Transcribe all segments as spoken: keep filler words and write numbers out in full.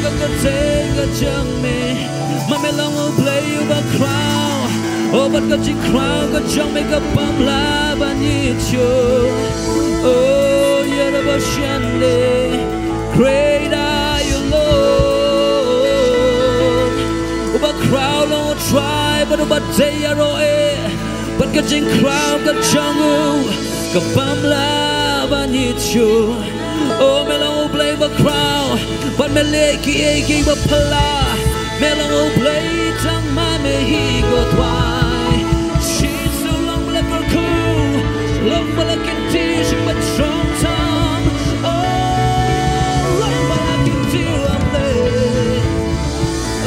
Ka jingïeit ka jong me, ma me long U Blei uba khraw. Oh, bad ka jingkhraw ka jong me ka bym lah ban ïoh. Oh, ïa da ba shande. Great are you, Lord. Uba khraw long U Trai, bad uba dei ïaroh eh. Bad ka jingkhraw ka jong u ka bym lah ban ïoh. Oh, me long U Blei ba khraw, bad me leh kiei kiei ba phylla. Me long U Blei tang ma me hi ko Trai. Jisu long ba la kyrkhu, long ba la kynti sha ba shong tam. Oh, long ba la kynti lam leh.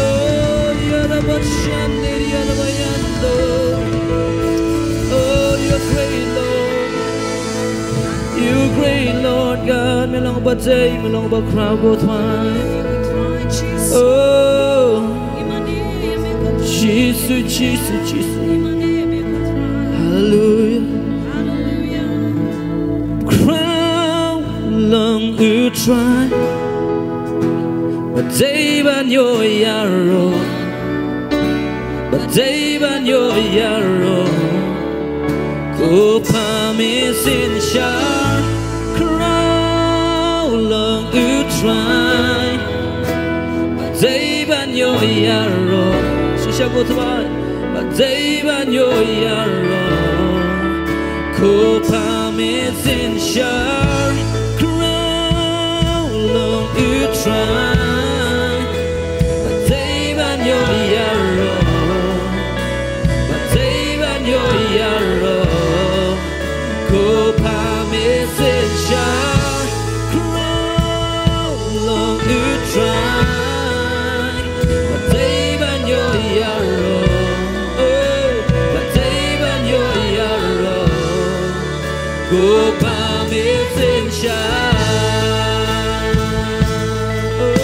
Oh, ïa da ba shande, ïa da ba ïando. Oh, you're great, Lord. You great, Lord God. Me long ba dei, me long ba khraw ko Trai. Oh, Jisu, Jisu, Jisu. Hallelujah. Khraw long U Trai. Ba dei ban ïoh ïaroh. Ba dei ban ïoh ïaroh. Ko Pa, me synshar. Khraw long U Trai. Ba dei ban ïoh ïaroh. Shisha ko Trai. Ba dei ban ïoh ïaroh. Ko Pa, me synshar. Khraw long U Trai. Ba dei ban ïoh ïaroh. Ba dei ban ïoh ïaroh. Ko Pa, me synshar. Khraw long U Trai. Ba dei ban ïoh ïaroh. Oh, ba dei ban ïoh ïaroh. Ko Pa, me synshar. Oh,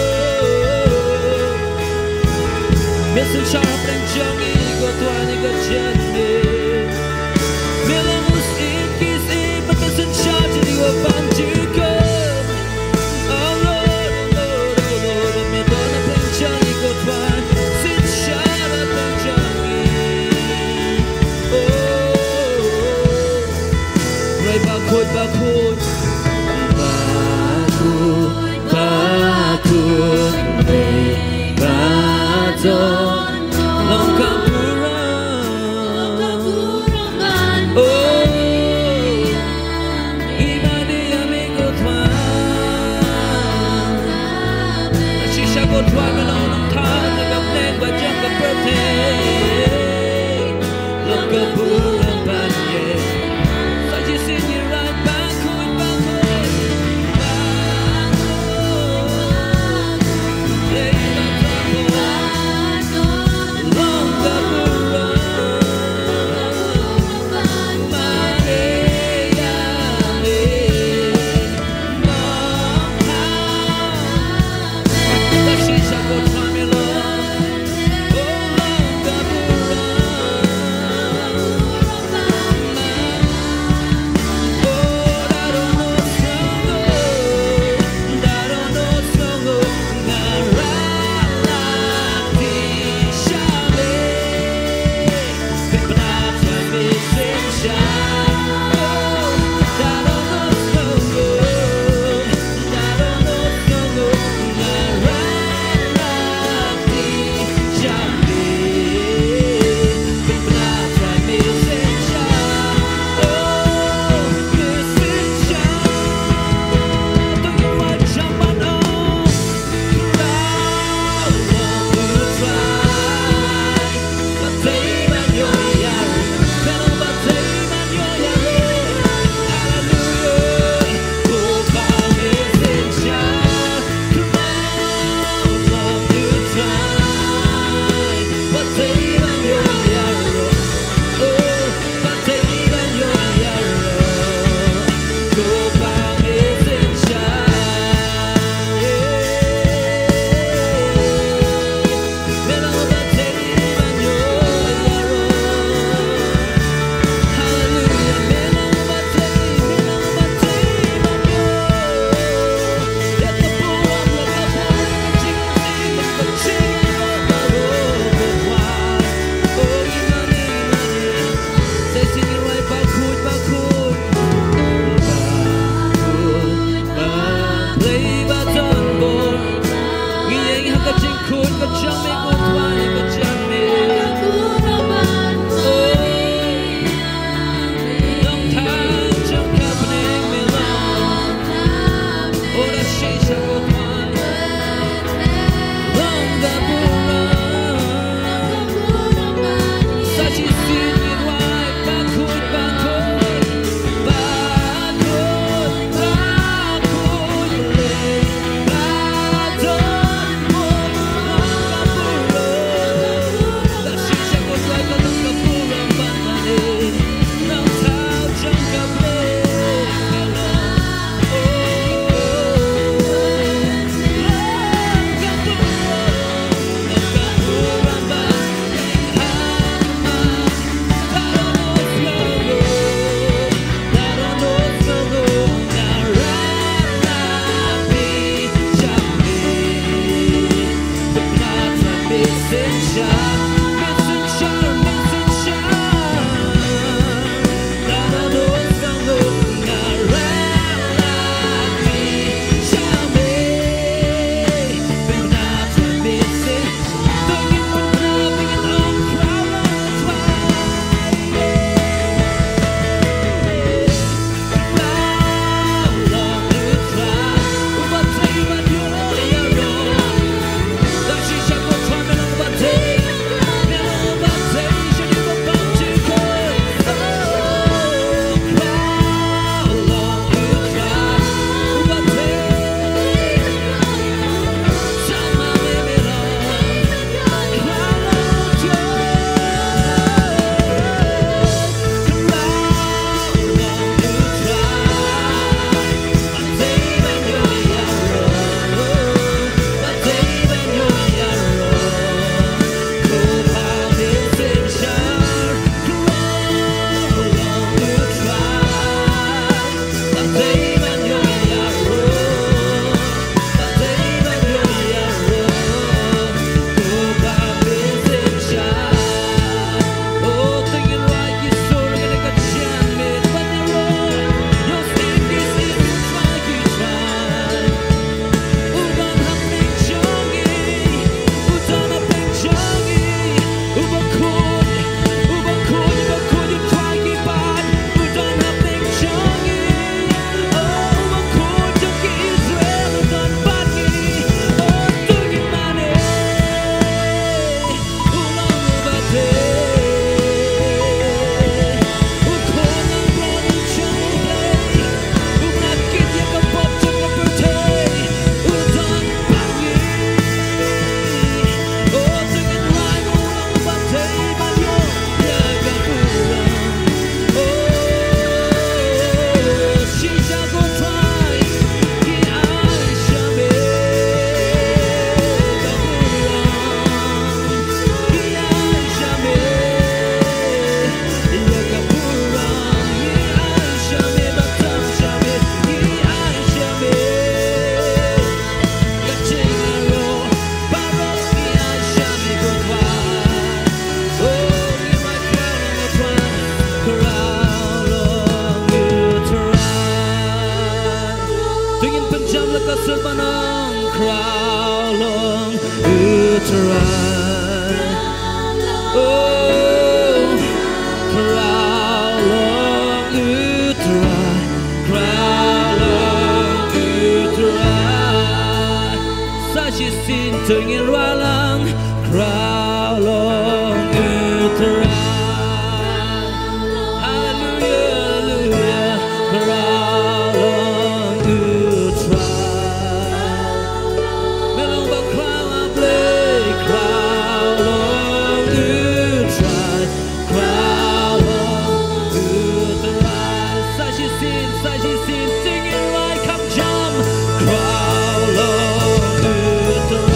me synshar hapdeng jong ngi ko Trai, ngi kyrchan ïa me. Me long u syiem ki syiem, me synshar jong ngi, u bym jukut. Oh Lord, oh Lord, oh Lord, me don hapdeng jong ngi ko Trai, synshar hapdeng jong ngi. Oh, Trai bakhuid, bakhuid. Bakhuid, bakhuid, me ba don long ka burom. Sing it, Ralang, Ralang U Trai. Hallelujah, hallelujah, Ralang U Trai. Me long ba Ralang U Blei, Ralang U Trai, Ralang U Trai. Sa shisien, sa shisien, sing it, Ralang, come jump. Ralang U Trai.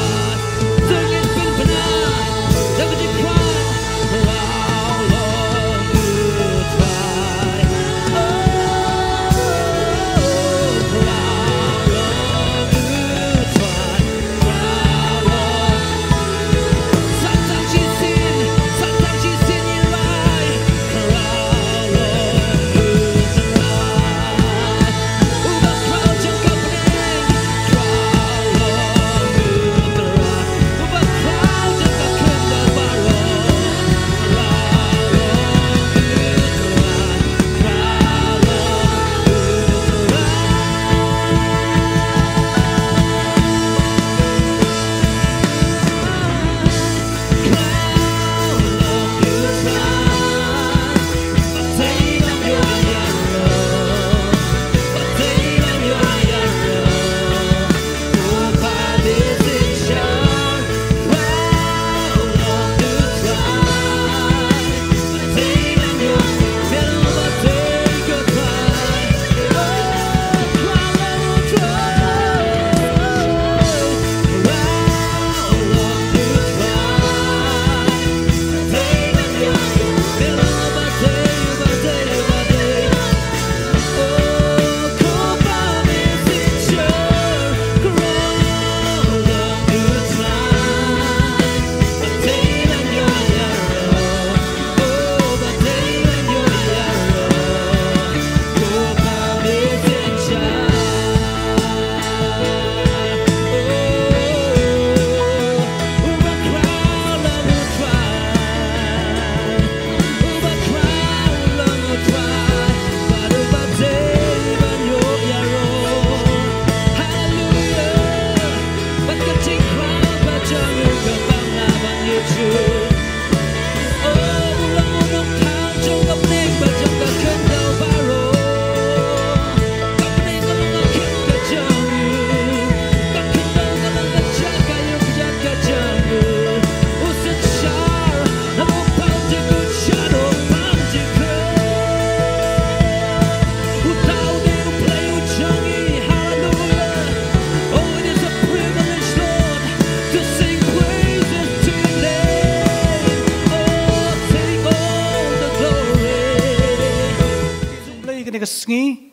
Blei kane ka sngi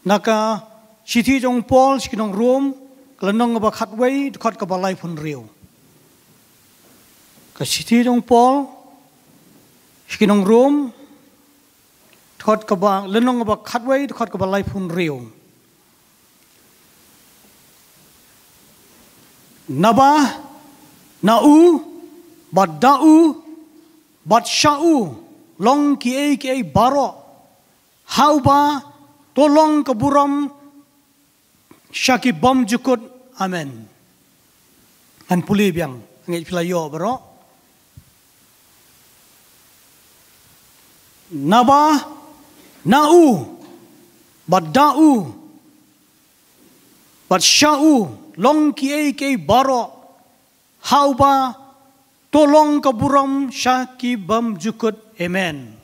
na ka shithi jong Paul sha ki nong Rom, ka lynnong kaba khatwei, dkhot kaba laiphew hynriew. Ka shithi jong Paul sha ki nong Rom, dkhot kaba, lynnong kaba khatwei, dkhot kaba laiphew hynriew. Naba na u, bad da u, bad sha u long kiei kiei baroh, ha uba to long ka burom sha ki bymjukut. Amen. Ngan pule biang, ngeit phi la ïoh baroh. Naba na u, bad da u, bad sha u long kiei kiei baroh, ha uba to long ka burom sha ki bymjukut. Amen.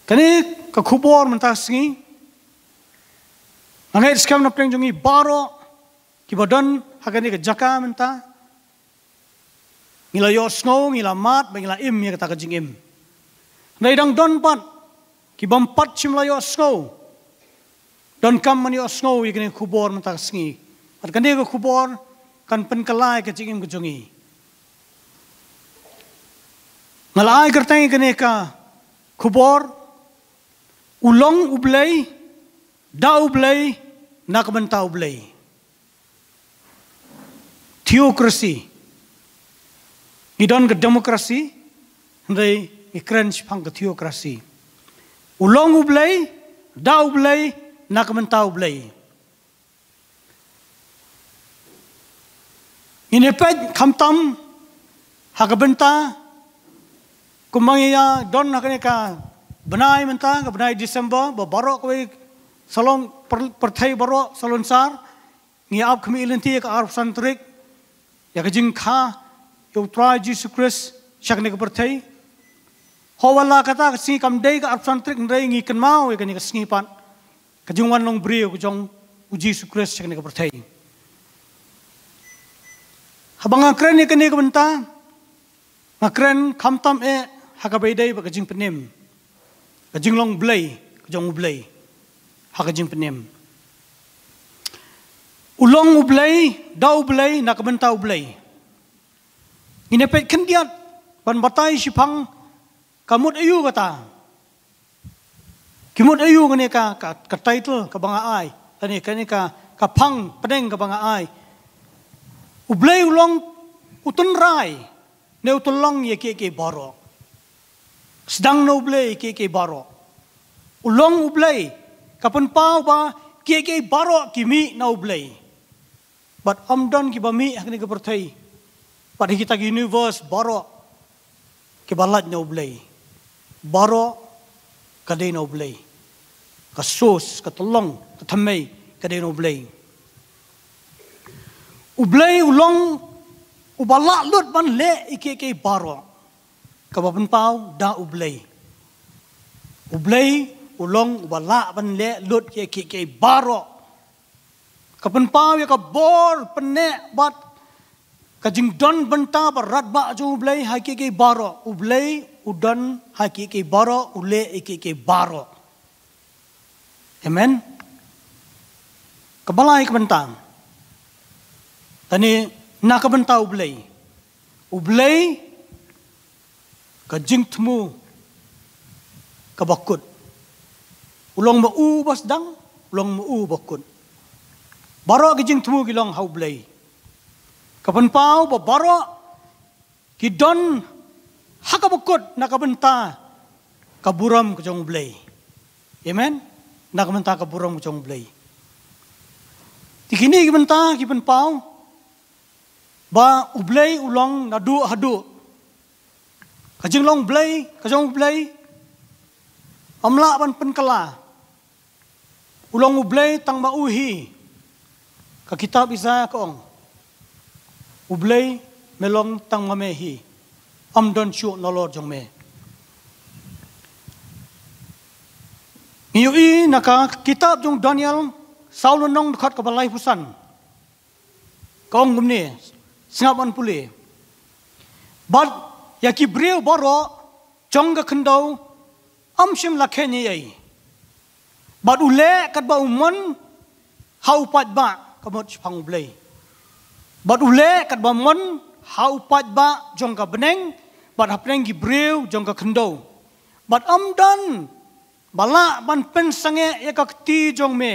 Kane ka khubor mynta ka sngi, nga ngeit skhem na pdeng jong ngi baroh kiba don ha kane ka jaka mynta, ngi la ïohsngew, ngi la mad, bad ngi la im ïa kata ka jingim. Hynrei dang don pat ki bym pat shym la ïohsngew, donkam ban ïohsngew ïa kane ka khubor mynta ka sngi. Bad kane ka khubor kan pynkylla ïa ka jingim ka jong ngi. Nga la ai kyrteng ïa kane ka khubor, U long U Blei, da U Blei, na ka bynta U Blei. Theocracy. Ngi don ka democracy, hynrei ngi kren shaphang ka theocracy. U long U Blei, da U Blei, na ka bynta U Blei. Ngin ïa peit khamtam ha ka bynta kumba ngi ïa don ha kane ka bnai mynta, ka bnai December, ba baroh kawei salon, pyrthei baroh salonsar ngi ap khmih lynti ïa ka arphew san tarik, ïa ka jingkha ïa U Trai Jisu Khrist sha kane ka pyrthei. Hawala kata ka sngi kam dei ka arphew san tarik, hynrei ngi kynmaw ïa kane ka sngi pat, ka jingwan long briew ka jong U Jisu Khrist sha kane ka pyrthei. Haba nga kren ïa kane ka bynta, nga kren khamtam eh ha kaba ïadei bad ka jingpynim, ka jinglong Blei ka jong U Blei, ha ka jingpynim. U long U Blei, da U Blei, na ka bynta U Blei. Ngin ïa peit khyndiat ban batai shiphang ka mut aïu kata. Ki mut aïu kane ka, ka, ka title kaba nga ai, lane kane ka, ka phang pdeng kaba nga ai. U Blei u long u tynrai ne u tyllong ïa kiei kiei baroh. Sdang na U Blei ïa kiei kiei baroh. U long U Blei, ka pynpaw ba kiei kiei baroh ki mih na U Blei. Bad ym don kiba mih ha kane ka pyrthei, bad ha kita ki universe baroh, kiba lait na U Blei. Baroh ka dei na U Blei. Ka source, ka tyllong, ka thymmei ka dei na U Blei. U Blei u long uba lah lut ban leh ïa kiei kiei baroh. Kaba pynpaw da U Blei. U Blei u long uba lah ban leh lut ïa kiei kiei baroh. Ka pynpaw ïa ka bor pynneh bad ka jingdon bynta ba radbah jong U Blei ha kiei kiei baroh. U Blei u don ha kiei kiei baroh, u leh ïa kiei kiei baroh. Amen. Kaba lai ka bynta, lane na ka bynta U Blei. U Blei ka jingthmu kaba kut. U long ma u ba sdang, u long ma u ba kut. Baroh ki jingthmu ki long ha U Blei. Ka pynpaw ba baroh ki don ha kaba kut na ka bynta ka burom ka jong U Blei. Amen. Na ka bynta ka burom ka jong U Blei. Te kine ki bynta ki pynpaw ba U Blei u long naduh haduh. Ka jinglong Blei ka jong U Blei ym lah ban pynkylla. U long U Blei tang ma u hi. Ka kitab Isaïah ka ong, U Blei me long tang ma me hi, ym don shuh nalor jong me. Ngi ïohi na ka kitab jong Daniel saw lynnong dkhot kaba laiphew san. Ka ong kumne, sngap ban pule. Bad ïa ki briew baroh jong ka khyndew ym shym la kheiñ ei ei. Bad u leh katba u mon ha u paidbah, ka mut shaphang U Blei. Bad u leh katba mon ha u paidbah jong ka bneng bad hapdeng ki briew jong ka khyndew. Bad ym don ba lah ban pynsangeh ïa ka kti jong me,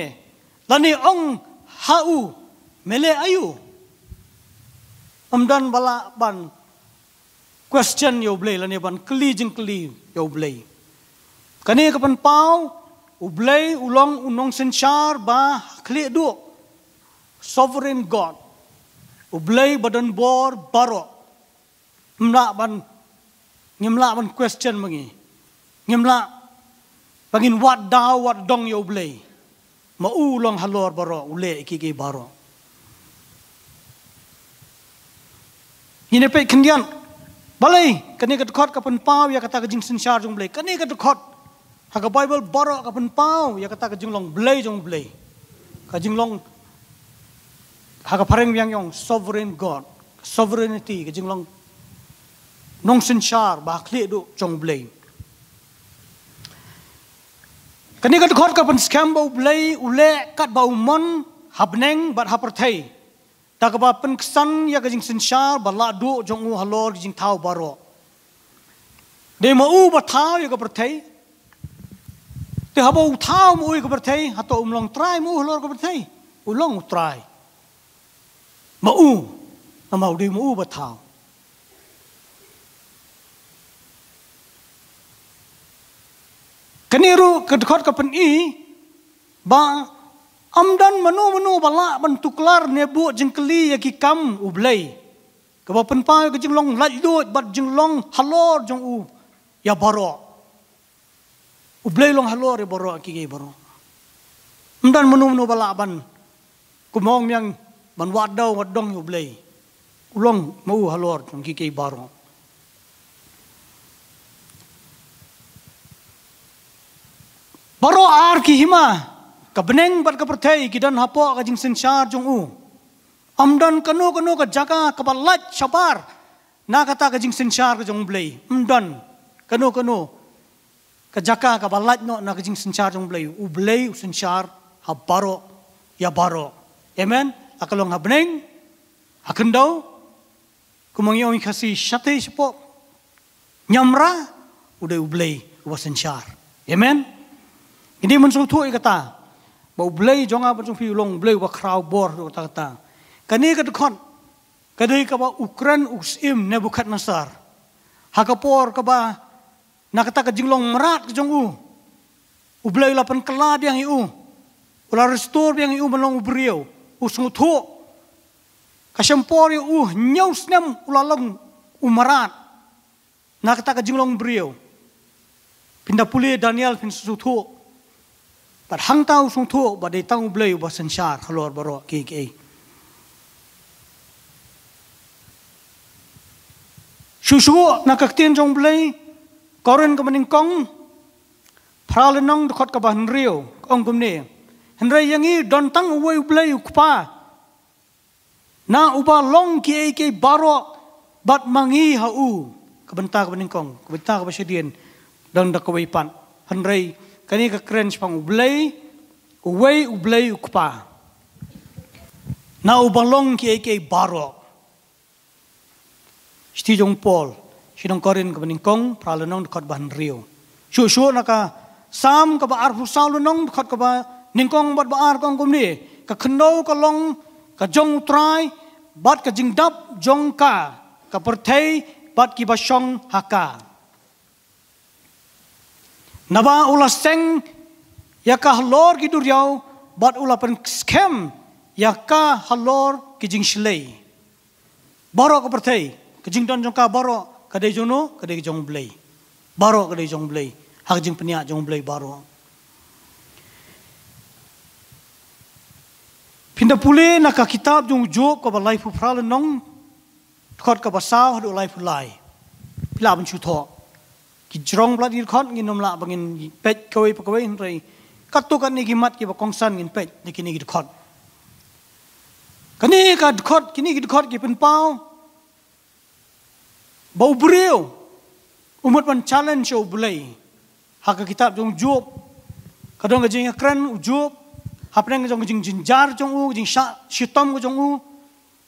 lane ong ha u, me leh aïu. Ym don ba lah ban question ïa U Blei lane ban kylli jingkylli ïa U Blei. Kane ka pynpaw U Blei u long u nongsynshar ba khlieh duh, sovereign God. U Blei ba don bor baroh. Ym lah ban, ngim lah ban question ma ngi. Ngim lah ba ngin wad daw wad dong ïa U Blei. Ma u long halor baroh, u leh ïa kiei kiei baroh. Ngin ïa peit khyndiat. Balei kane ka dkhot ka pynpaw ïa kata ka jingsynshar jong U Blei? Kane ka dkhot ha ka Baibl baroh ka pynpaw ïa kata ka jinglong Blei jong U Blei. Ka jinglong, ha ka phareng biang ïong, sovereign God, sovereignty, ka jinglong nongsynshar ba khlieh duh jong U Blei. Kane ka dkhot ka pynskhem ba U Blei u leh katba u mon ha bneng bad ha pyrthei. Da kaba pynksan ïa ka jingsynshar ba lah duh jong u halor ki jingthaw baroh. Dei ma u ba thaw ïa ka pyrthei. Te haba u thaw ma u ïa ka pyrthei, hato um long trai ma u halor ka pyrthei? U long u trai ma u, namar u dei ma u ba thaw. Kane ruh ka dkhot ka pyni ba ym don mano mano ba lah ban tuklar ne buh jingkylli ïa ki kam U Blei. Kaba pynpaw ïa ka jinglong laitluid bad jinglong halor jong u ïa baroh. U Blei u long halor ïa baroh, kiei kiei baroh. Ym don mano mano ba lah ban kumno ong mynta ban wad daw wad dong ïa u Blei. U long ma u halor jong kiei kiei baroh. Baroh ar ki hima, ka bneng bad ka pyrthei ki don hapoh ka jingsynshar jong u. Ym don kano kano ka jaka kaba lait shabar na kata ka jingsynshar ka jong u Blei. Ym don kano kano ka jaka kaba lait noh na ka jingsynshar jong u Blei. U Blei u synshar ha baroh ïa baroh. Amen. Ha ka long ha bneng, ha khyndew, kumba ngi ong ha Khasi, shatei shapoh, ñiamra, u dei u Blei uba synshar. Amen. Ngi dei ban sngewthuh ïa kata, ba u Blei jong nga bad jong phi u long u Blei uba khraw bor ruh kata kata. Kane ka dkhot ka dei kaba u kren u syiem Nebukhadnessar ha ka por kaba na kata ka jinglong mrad ka jong u, u Blei u la pynkylla biang ïa u, u la restore biang ïa u ban long u briew. U sngewthuh, ka shim por ïa u hynñiew snem u la long u mrad na kata ka jinglong briew. Phin da pule Daniel phin sngewthuh. Bad hangta u sngewthuh ba dei tang u Blei uba synshar halor baroh kiei kiei. Shuh shuh na ka ktien jong u Blei, Korinth kaba nyngkong, phra lynnong, dkhot kaba hynriew, ka ong kumne: Hynrei ïa ngi don tang uwei u Blei u Kpa, na uba long kiei kiei baroh, bad ma ngi ha u. Ka bynta kaba nyngkong, ka bynta kaba shadien, don da kawei pat. Hynrei kane ka kren shaphang u Blei, uwei u Blei u Kpa, na uba long kiei kiei baroh. Shithi jong u Paul sha ki nong Korinth kaba nyngkong, phra lynnong, dkhot ba hynriew. Shuh shuh na ka Salm kaba arphew saw lynnong, dkhot kaba nyngkong bad ba ar, ka ong kumne: Ka khyndew ka long ka jong u Trai, bad ka jingdap jong ka, ka pyrthei bad kiba shong ha ka. Naba u la seng ïa ka halor ki duriaw, bad u la pynskhem ïa ka halor ki jingshlei. Baroh ka pyrthei, ka jingdon jong ka baroh, ka dei jong no? Ka dei jong u Blei. Baroh ka dei jong u Blei, ha ka jingpynïaid jong u Blei baroh. Phin da pule na ka kitab jong u Job kaba laiphew phra lynnong, dkhot kaba saw haduh laiphew lai. Phi lah ban shu thoh. Ki jrong palat ki dkhot, ngin ym lah ba ngin peit kawei pa kawei, hynrei katto katne ki mat kiba kongsan ngin peit na kine ki dkhot. Kane ka dkhot, kine ki dkhot ki pynpaw ba u briew u mut ban challenge ïa u Blei. Ha ka kitab jong u Job, ka don ka jingïakren u Job hapdeng ka jong ka jingjynjar jong u, ka jingshah shitom ka jong u.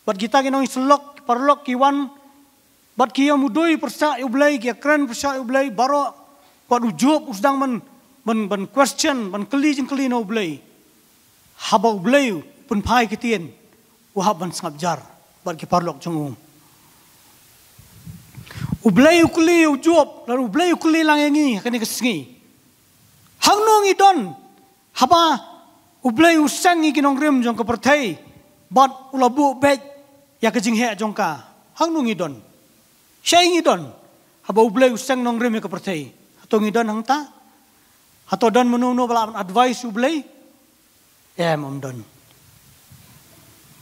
Bad kita ki nongïasyllok, paralok ki wan, bad ki ïamudui pyrshah ïa u Blei, ki ïakren pyrshah ïa u Blei baroh. Bad u Job u sdang ban, ban, ban question, ban kylli jingkylli na u Blei. Haba u Blei u pynphai ktien, u hap ban sngap jar bad ki paralok jong u. U Blei u kylli ïa u Job, lane u Blei u kylli lang ïa ngi ha kane ka sngi: Hangno ngi don haba u Blei u seng ïa ki nongrim jong ka pyrthei, bad u la buh beit ïa ka jingheh jong ka? Hangno ngi don? Shaei ngi don haba u Blei u seng nongrim ïa ka pyrthei? Hato ngi don hangta? Hato don mano mano ba lah ban advice u Blei? Em, ym don.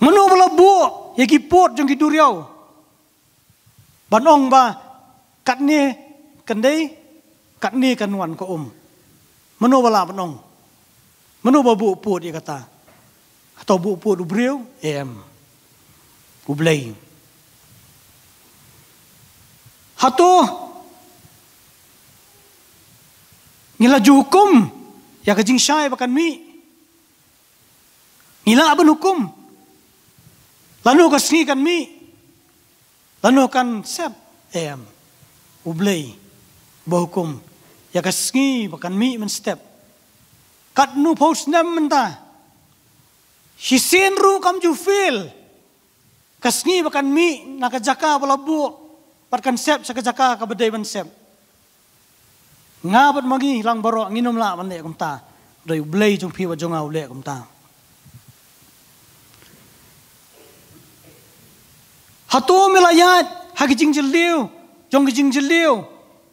Mano ba la buh ïa ki pud jong ki duriaw ban ong ba katne kan dei, katne kan wan ka um? Mano ba lah ban ong? Mano ba buh pud ïa kata? Hato buh pud u briew? Em, u Blei. Hato ngi la ju hukum ïa ka jingshai ba kan mih? Ngi lah ban hukum lano ka sngi kan mih, lano kan sep? Em, u Blei ba hukum ïa ka sngi ba kan mih mynstep. Katno phew snem mynta, shisien ruh kam ju fail ka sngi ba kan mih na ka jaka ba la buh, bad kan sep sha ka jaka kaba dei ban sep. Nga bad ma ngi lang baroh ngin ym lah ban leh kumta. Dei u Blei jong phi bad jong nga u leh kumta. Hato me la ïaid ha ki jingjylliew jong ki jingjylliew,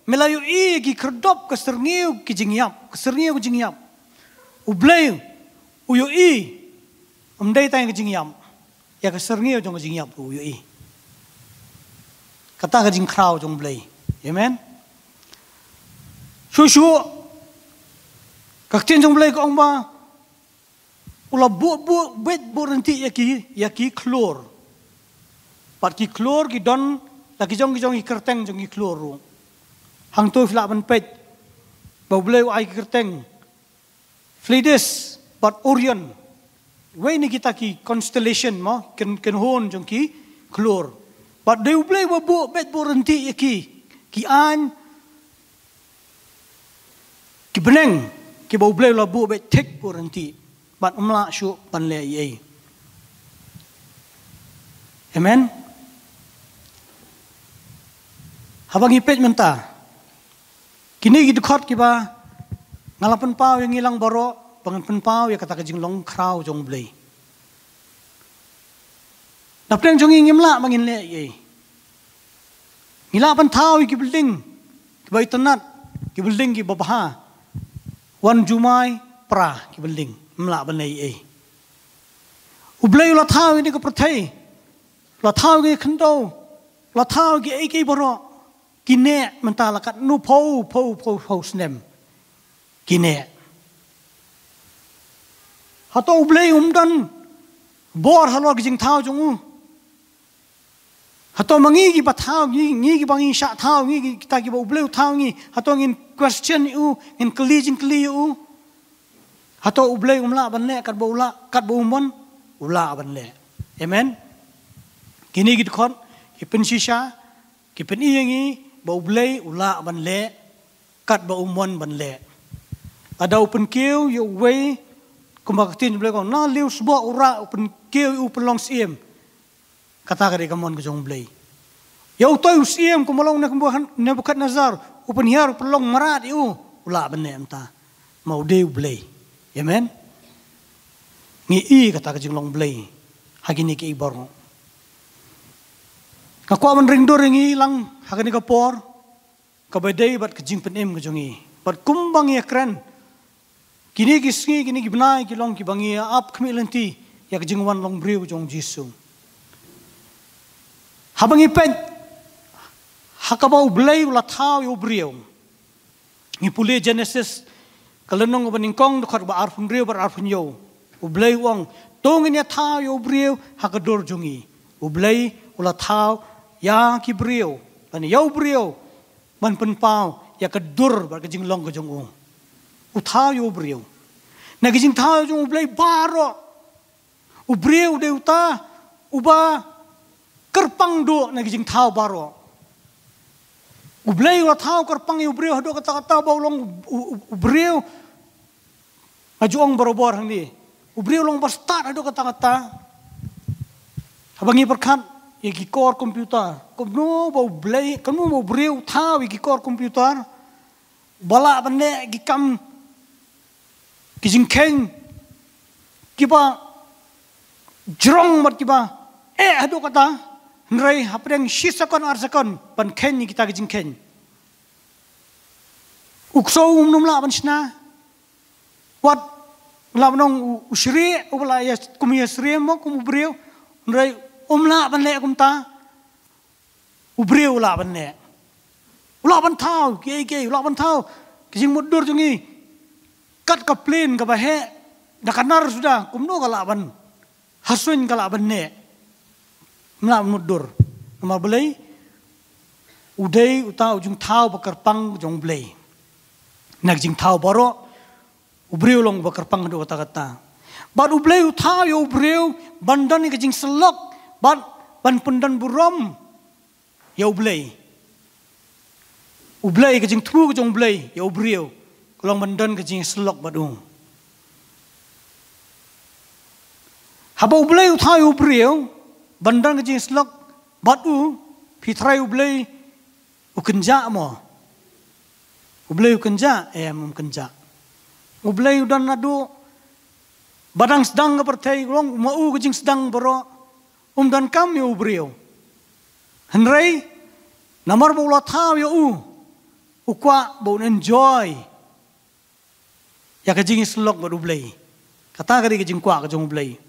me la ïohi ki khyrdop ka syrngiew ki jingïap, ka syrngiew ki jingïap? U Blei u ïohi, ym dei tang ka jingïap, ïa ka syrngiew jong ka jingïap u ïohi. Kata ka jingkhraw jong u Blei. Amen. Shuh shuh, ka ktien jong u Blei ka ong ba u la buh, buh, buh, buh ryntih ïa ki, ïa ki khlur. Bad ki khlur ki don la ki jong ki jong ki kyrteng jong ki khlur ruh. Hangto phi lah ban peit ba u Blei u ai ki kyrteng Pleiades bad Orion. Wei na kita ki constellation mo, kyn, kynhun jong ki khlur. Bad dei u Blei ba buh, buh, buh ryntih ïa ki, ki aiñ, ki bneng, kiba u Blei u la buh beit thik buh ryntih. Bad ym lah shuh ban leh ei ei. Amen. Haba ngi peit mynta, kine ki dkhot kiba nga la pynpaw ïa ngi lang baroh, ba ngan pynpaw ïa kata ka jinglong khraw jong u Blei. Na pdeng jong ngi ngim lah ba ngin leh ei ei. Ngi lah ban thaw ïa ki building kiba itynnad, ki building kiba bha. Wan jumai pra ki building, ngim lah ban leh ei ei. U Blei u la thaw ïa kane ka pyrthei, u la thaw ïa ka khyndew, u la thaw ïa kiei kiei baroh. Ki neh mynta la katno phew, phew, phew, phew snem. Ki neh. Hato u Blei um don bor halor ki jingthaw jong u? Hato ma ngi kiba thaw, ngi, ngi kiba ngi shah thaw, ngi ki, kita kiba u Blei u thaw ngi, hato ngin question ïa u, ngin kylli jingkylli ïa u? Hato u Blei um lah ban leh katba u lah, katba u mon? U lah ban leh. Amen. Kine ki dkhot ki pynshisha, ki pyni ïa ngi ba u Blei u lah ban leh katba u mon ban leh. Lada u pynkiew ïa uwei, kumba ka ktien u Blei ka ong, na liu sboh u rah u pynkiew ïa u pynlong syiem. Kata ka dei ka mon ka jong u Blei. Ïa utei u syiem kumba long Nebuchadnezzar, u pynhiar u pynlong mrad ïa u, u lah ban leh mynta. Ma u dei u Blei. Amen. Ngi i kata ka jinglong Blei ha kine kiei baroh. Nga kwah ban ring dur ïa ngi lang ha kane ka por kaba dei bad ka jingpynim ka jong ngi. Bad kumba ngi ïakren, kine ki sngi, kine ki bnai ki long kiba ngi ap khmih lynti ïa ka jingwan long briew jong u Jisu. Haba ngi peit ha kaba u Blei u la thaw ïa u briew, ngi pule Genesis ka lynnong kaba nyngkong, dkhot ba arphew hynriew bad arphew hynñiew. U Blei u ong, to ngin ïa thaw ïa u briew ha ka dur jong ngi. U Blei u la thaw ïa ki briew, lane ïa u briew, ban pynpaw ïa ka dur bad ka jinglong ka jong u. U thaw ïa u briew. Na ka jingthaw jong u Blei baroh, u briew u dei uta uba kyrpang duh na ka jingthaw baroh. U Blei u la thaw kyrpang ïa u briew haduh katta katta ba u long u, u, u briew. Nga ju ong barabor hangne, u briew u long ba stad haduh katta katta. Haba ngi pyrkhat ïa ki kor computer, kumno ba u Blei, kumno ba u briew u thaw ïa ki kor computer ba lah ban leh ki kam, ki jingkheiñ kiba jrong bad kiba eh haduh katta, hynrei hapdeng shi sekon ar sekon ban kheiñ ïa kita ki jingkheiñ. U ksew um, um lah ban shna. Wat lah ban ong u, u shrieh, u lah ïa, kum ïa shrieh mo, kum u briew. Hynrei um lah ban leh kumta. U briew u lah ban leh. U lah ban thaw kiei kiei, u lah ban thaw ki jingmutdur jong ngi. Kat ka plane kaba heh da ka nar suda, kumno ka lah ban ha suiñ, ka lah ban neh. Mla mutdur. Namar balei? U dei uta u jingthaw ba kyrpang jong U Blei. Na ka jingthaw baroh, u briew long ba kyrpang haduh katta katta. Bad U Blei u thaw ïa u briew ban don ïa ka jingsyllok bad ban pyndon burom ïa U Blei. U Blei, ka jingthmu ka jong U Blei ïa u briew ka long ban don ka jingsyllok bad u. Haba U Blei u thaw ïa u briew ban don ka jingsyllok bad u, phi tharai U Blei u kynjah mo? U Blei u kynjah? Em, um kynjah. U Blei u don naduh ba dang sdang ka pyrthei, u long ma u ka jingsdang baroh. Um donkam ïa u briew. Hynrei namar ba u la thaw ïa u, u kwah ba un enjoy ïa ka jingïasyllok bad U Blei. Kata ka dei ka jingkwah ka jong U Blei.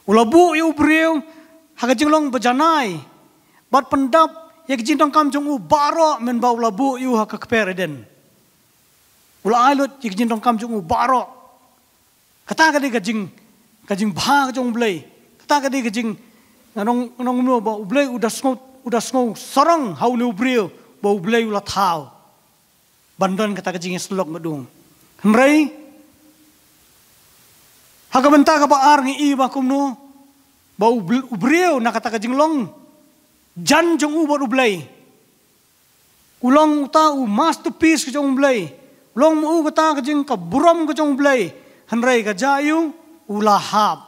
U la buh ïa u briew ha ka jinglong ba janai bad pyndap ïa ka jingdonkam jong u baroh, mynba u la buh ïa u ha ka kper Eden. U la ai lut ïa ka jingdonkam jong u baroh. Kata ka dei ka jing, ka jingbha ka jong U Blei. Kata ka dei ka jing, nga ong, nga ong kumno ba U Blei u da sngew, u da sngew sarong ha une u briew ba U Blei u la thaw ban don kata ka jingïasyllok bad u. Hynrei ha ka bynta kaba ar ngi i ba kumno ba u br-, u briew na kata ka jinglong jan jong u bad U Blei, u long uta u masterpiece ka jong U Blei. U long ma u kata ka jing, ka burom ka jong U Blei. Hynrei ka jia ïa u, u la hap.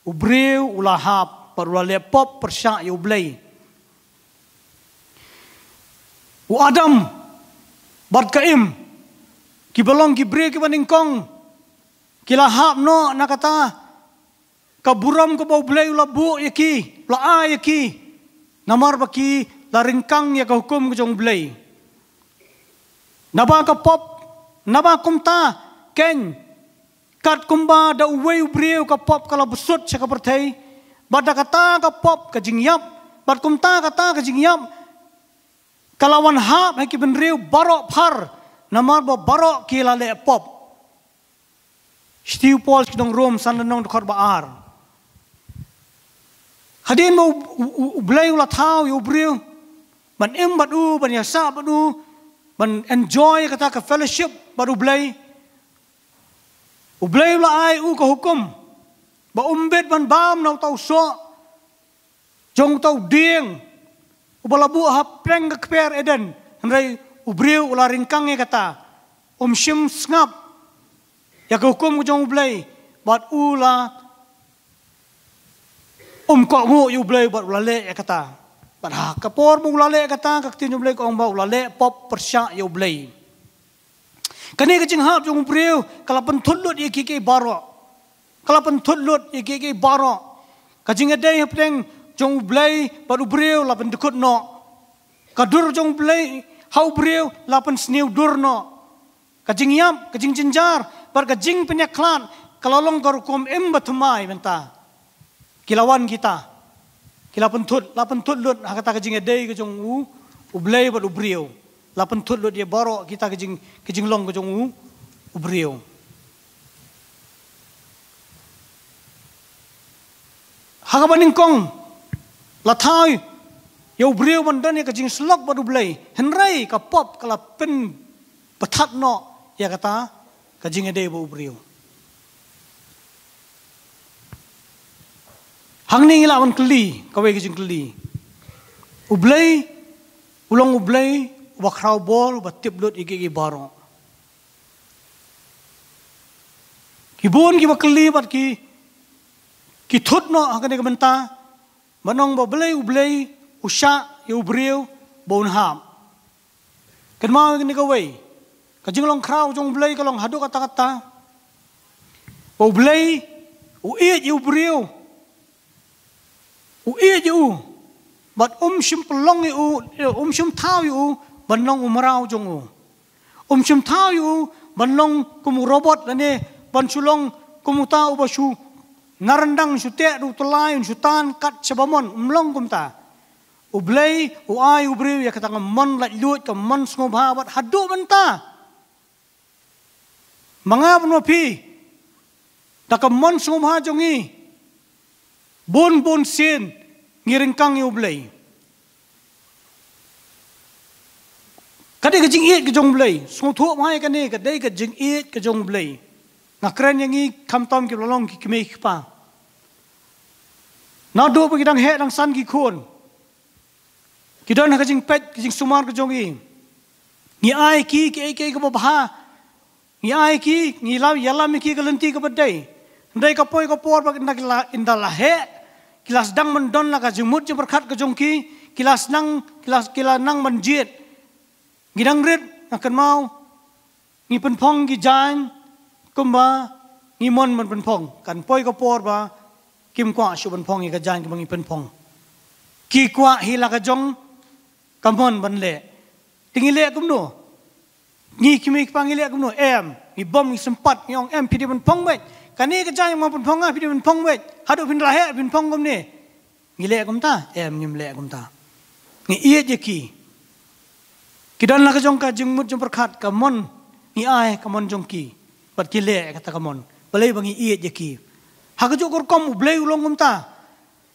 U briew u la hap bad u la leh pop pyrshah ïa U Blei. U Adam bad ka Im, kiba long ki briew kiba nyngkong, ki la hap noh na kata ka burom kaba U Blei u la buh ïa ki, u la ai ïa ki. Namar ba ki la ryngkang ïa ka hukum ka jong U Blei. Naba ka pop, naba kumta, keiñ, kat kumba da uwei u briew ka pop ka la bsut sha ka pyrthei, bad da kata ka pop ka jingïap, bad kumta kata ka jingïap ka la wan hap ha ki bynriew baroh phar, namar ba baroh ki la leh pop. Shithi u Paul sha ki nong Rom, san lynnong, dkhot ba ar. Hadien ba U, U, U, U Blei u la thaw ïa u briew ban im bad u, ban ïasah bad u, ban enjoy kata ka fellowship bad U Blei, U Blei u la ai u ka hukum ba um bit ban bam na uta u soh jong uta u dieng uba la buh hapdeng ka kper Eden. Hynrei u briew u la ryngkang ïa kata, um shym sngap ïa ka hukum ka jong U Blei, bad u la, um kohnguh ïa U Blei bad u la leh ïa kata. Bad ha ka por ba u la leh ïa kata, ka ktien U Blei ka ong ba u la leh pop pyrshah ïa U Blei. Kane ka jinghap jong u briew ka la pynthut lut ïa kiei kiei baroh. Ka la pynthut lut ïa kiei kiei baroh. Ka jingïadei hapdeng jong U Blei bad u briew la pyndkut noh. Ka dur jong U Blei ha u briew la pynsniew dur noh. Ka jingïap, ka jingjynjar bad ka jingpynïakhlad ka la long ka rukom im ba thymmai mynta. Ki la wan kita, ki la pynthut, la pynthut lut ha kata ka jingïadei ka jong u, U Blei bad u briew. La pynthut lut ïa baroh kita ka jing, ka jinglong ka jong u, u briew. Ha kaba nyngkong, la thaw ïa u briew ban don ïa ka jingïasyllok bad U Blei. Hynrei ka pop ka la pynbthah noh ïa kata ka jingïadei bad u briew. Hangne ngi lah ban kylli kawei ka jingkylli. U Blei u long U Blei uba khraw bor, uba tip lut ïa kiei kiei baroh. Ki bun kiba kylli bad ki, ki thut noh ha kane ka bynta, ban ong ba balei U Blei u shah ïa u briew ba un hap. Kynmaw ïa kane kawei, ka jinglong khraw jong U Blei ka long haduh katta katta ba U Blei u ïeit ïa u briew, u ïeit ïa u, bad um shym pynlong ïa u, um shym thaw ïa u ban long u mraw jong u. Um shym thaw ïa u ban long kum u robot lane ban shu long kum uta uba shu naryndang, shu teh da u tyllai, un shu tan kat shaba mon, um long kumta. U Blei u ai u briew ïa kata ka mon laitluid, ka mon sngewbha, bad haduh mynta, ma nga bad ma phi, da ka mon sngewbha jong ngi, bun bun sien ngi ryngkang ïa U Blei. Ka dei ka jingïeit ka jong U Blei. Sngewthuh bha ïa kane, ka dei ka jingïeit ka jong U Blei. Nga kren ïa ngi khamtam kiba la long ki kmie ki kpa. Naduh ba ki dang heh dang san ki khun, ki don ha ka jingpeit ka jingsumar ka jong ngi. Ngi ai ki, ki, ki, kiei kiei kaba bha. Ngi ai ki, ngi ïalam, ïalam ïa ki ka lynti kaba dei. Hynrei ka poi ka por ba ynda ki la, ynda la heh, ki la sdang ban don la ka jingmut jingpyrkhat ka jong ki, ki la sdang, ki la, ki la nang ban jied. Ngi dang rit, nga kynmaw, ngi pynphong ki jaiñ kumba ngi mon ban pynphong. Kan poi ka por ba kim kwah shuh ban phong ïa ka jaiñ kaba ngi pynphong. Ki kwah hi la ka jong ka mon ban leh. Te ngi leh kumno? Ngi ki mei ki pa ngi leh kumno? Em, ngi bom, ngi sympat, ngi ong em, phi dei ban phong beit. Kane ka jaiñ ma pynphong nga, phi dei ban phong beit. Haduh phin la heh, phin phong kumne. Ngi leh kumta? Em, ngim leh kumta. Ngi ïeit ïa ki. Ki don la ka jong ka jingmut jingpyrkhat, ka mon, ngi ai ka mon jong ki. Bad ki leh kata ka mon. Balei? Ba ngi ïeit ïa ki. Ha kajuh ka rukom U Blei u long kumta.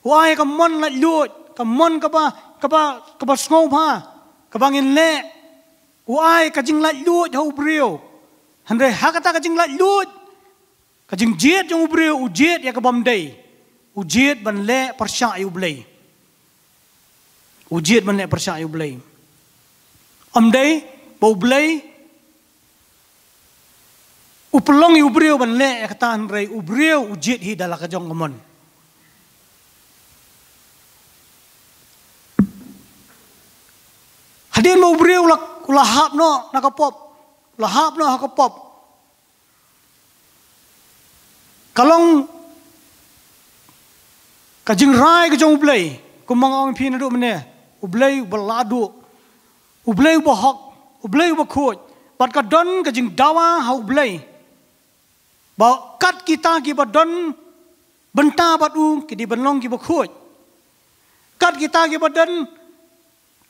U ai ka mon laitluid, ka mon kaba, kaba, kaba sngewbha, kaba ngin leh. U ai ka jinglaitluid ha u briew. Hynrei ha kata ka jinglaitluid, ka jingjied jong u briew, u jied ïa ka bym dei. U jied ban leh pyrshah ïa U Blei. U jied ban leh pyrshah ïa U Blei. Ym dei ba U Blei u pynlong ïa u briew ban leh ïa kata, hynrei u briew u jied hi da la ka jong ka mon. Hadien ba u briew u la, u la hap noh na ka pop, u la hap noh ha ka pop. Ka long ka jingrai ka jong U Blei, kumba nga ong ïa phi naduh mynne, U Blei uba lahduh, U Blei uba hok, U Blei uba khuid, bad ka don ka jingdawa ha U Blei. Ba kat kita kiba don bynta bad u ki dei ban long kiba khuid. Kat kita kiba don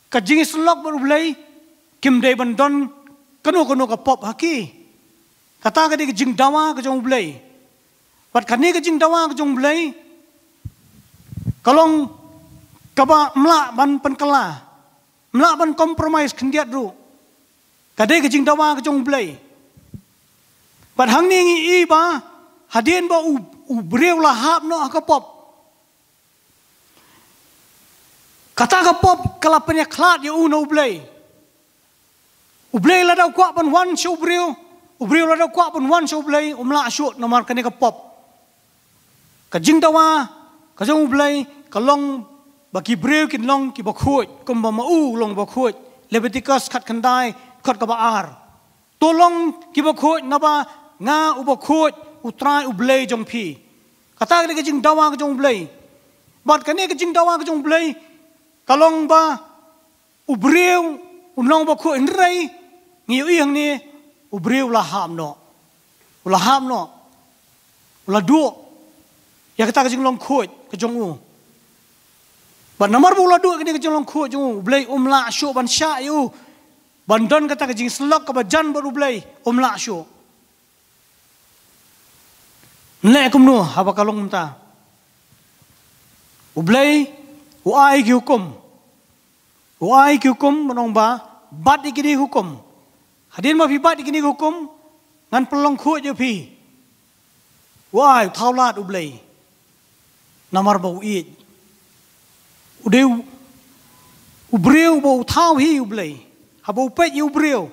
ka jingïasyllok bad U Blei, kim dei ban don kano kano ka pop ha ki. Kata ka dei ka jingdawa ka jong U Blei. Bad kane ka jingdawa ka jong U Blei ka long kaba ym lah ban pynkylla, ym lah ban compromise khyndiat ruh. Ka dei ka jingdawa ka jong U Blei. Bad hangne ngi i ba hadien ba u, u briew la hap noh ha ka pop, kata ka pop ka la pynïakhlad ïa u na U Blei. U Blei lada u kwah ban wan sha u briew, u briew lada u kwah ban wan sha U Blei, um lah shuh namar kane ka pop. Ka jingdawa ka jong U Blei ka long ba ki briew kin long kiba khuid, kumba ma u long ba khuid. Leviticus khatkhyndai, dkhot kaba ar. To long kiba khuid naba nga uba khuid, U Trai U Blei jong phi. Kata ka dei ka jingdawa ka jong U Blei. Bad kane ka jingdawa ka jong U Blei ka long ba u briew u long ba khuid, hynrei ngi ïohi hangne u briew u la hap noh. U la hap noh. U la duh ïa kata ka jinglong khuid ka jong u. Bad namar ba u la duh kane ka jinglong khuid jong u, U Blei um lah shuh ban shah ïa u ban don kata ka jingïasyllok kaba jan bad U Blei, um lah shuh. Leh kumno haba ka long kumta? U Blei u ai ki hukum. U ai ki hukum, ban ong ba bat ïa kine ki hukum. Hadien ba phi bat ïa kine ki hukum, ngan pynlong khuid ïa phi. U ai, u thaw lad U Blei. Namar ba u ïeit. U dei u, u briew ba u thaw hi U Blei. Haba u peit ïa u briew,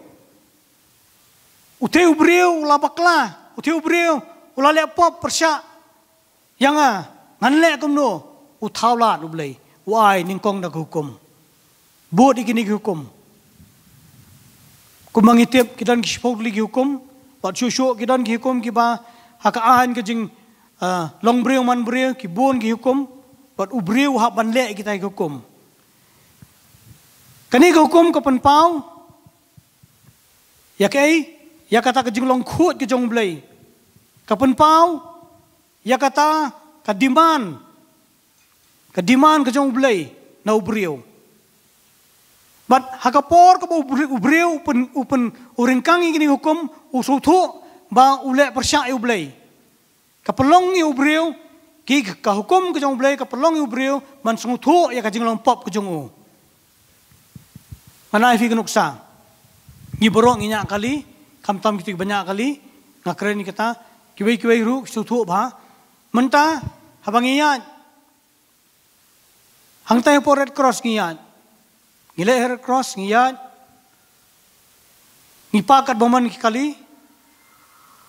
uta u briew u la bakla, uta u briew u la leh pop pyrshah ïa nga, ngan leh kumno? U thaw lad U Blei, u ai nyngkong da ka hukum. Bud ïa kine ki hukum. Kumba ngi tip, ki don ki shiphew tylli ki hukum, bad shuh shuh ki don ki hukum kiba ha ka aiñ ka jing, ah, long briew man briew, ki bun ki hukum, bad u briew u hap ban leh ïa kita ki hukum. Kane ka hukum ka pynpaw ïa kaei? Ïa kata ka jinglong khuid ka jong U Blei. Ka pynpaw ïa kata ka demand, ka demand ka jong U Blei na u briew. Bad ha ka por kaba u briew, u briew u pyn, u pyn, u ryngkang ïa kine ki hukum, u sngewthuh ba u leh pyrshah ïa U Blei. Ka pynlong ïa u briew, ki, ka hukum ka jong U Blei ka pynlong ïa u briew ban sngewthuh ïa ka jinglong pop ka jong u. Ngan ai phi ka nuksa. Ngi baroh ngi ñiah kali, khamtam kito kiba ñiah kali, nga kren ïa kata, kiwei kiwei ruh ki sngewthuh bha. Mynta haba ngi ïaid, hangta ha por Red Cross ngi ïaid. Ngi leit ha Red Cross ngi ïaid. Ngi park katba mon ki kali.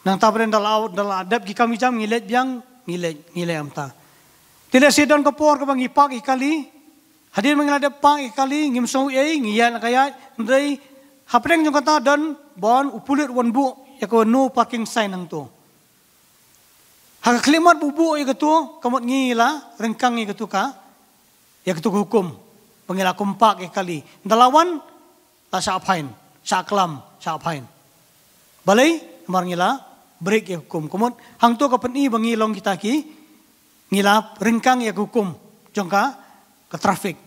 Nangta pat da la, da la dep ki kam ki jam ngi leit biang, ngi leit, ngi leit kumta. Te lehse don ka por kaba ngi park ki kali. Hadien ba ngi la dep park ki kali, ngim sngew ei, ngi ïaid la ka ïaid. Hynrei hapdeng jong kata don ban u pulit u wan buh ïa ka no parking sign hangto. Ha ka khyllipmat ba u buh ïa kato, ka mut ngi la ryngkang ïa kato ka, ïa kato ka hukum. ba ngi la kumpak ïa kali. Ynda la wan, la shah phain, shah klam, shah phain. Balei? Namar ngi la break ïa ka hukum. Ka mut hangto ka pyni ba ngi long kita ki, ngi la ryngkang ïa ka hukum jong ka, ka traffic.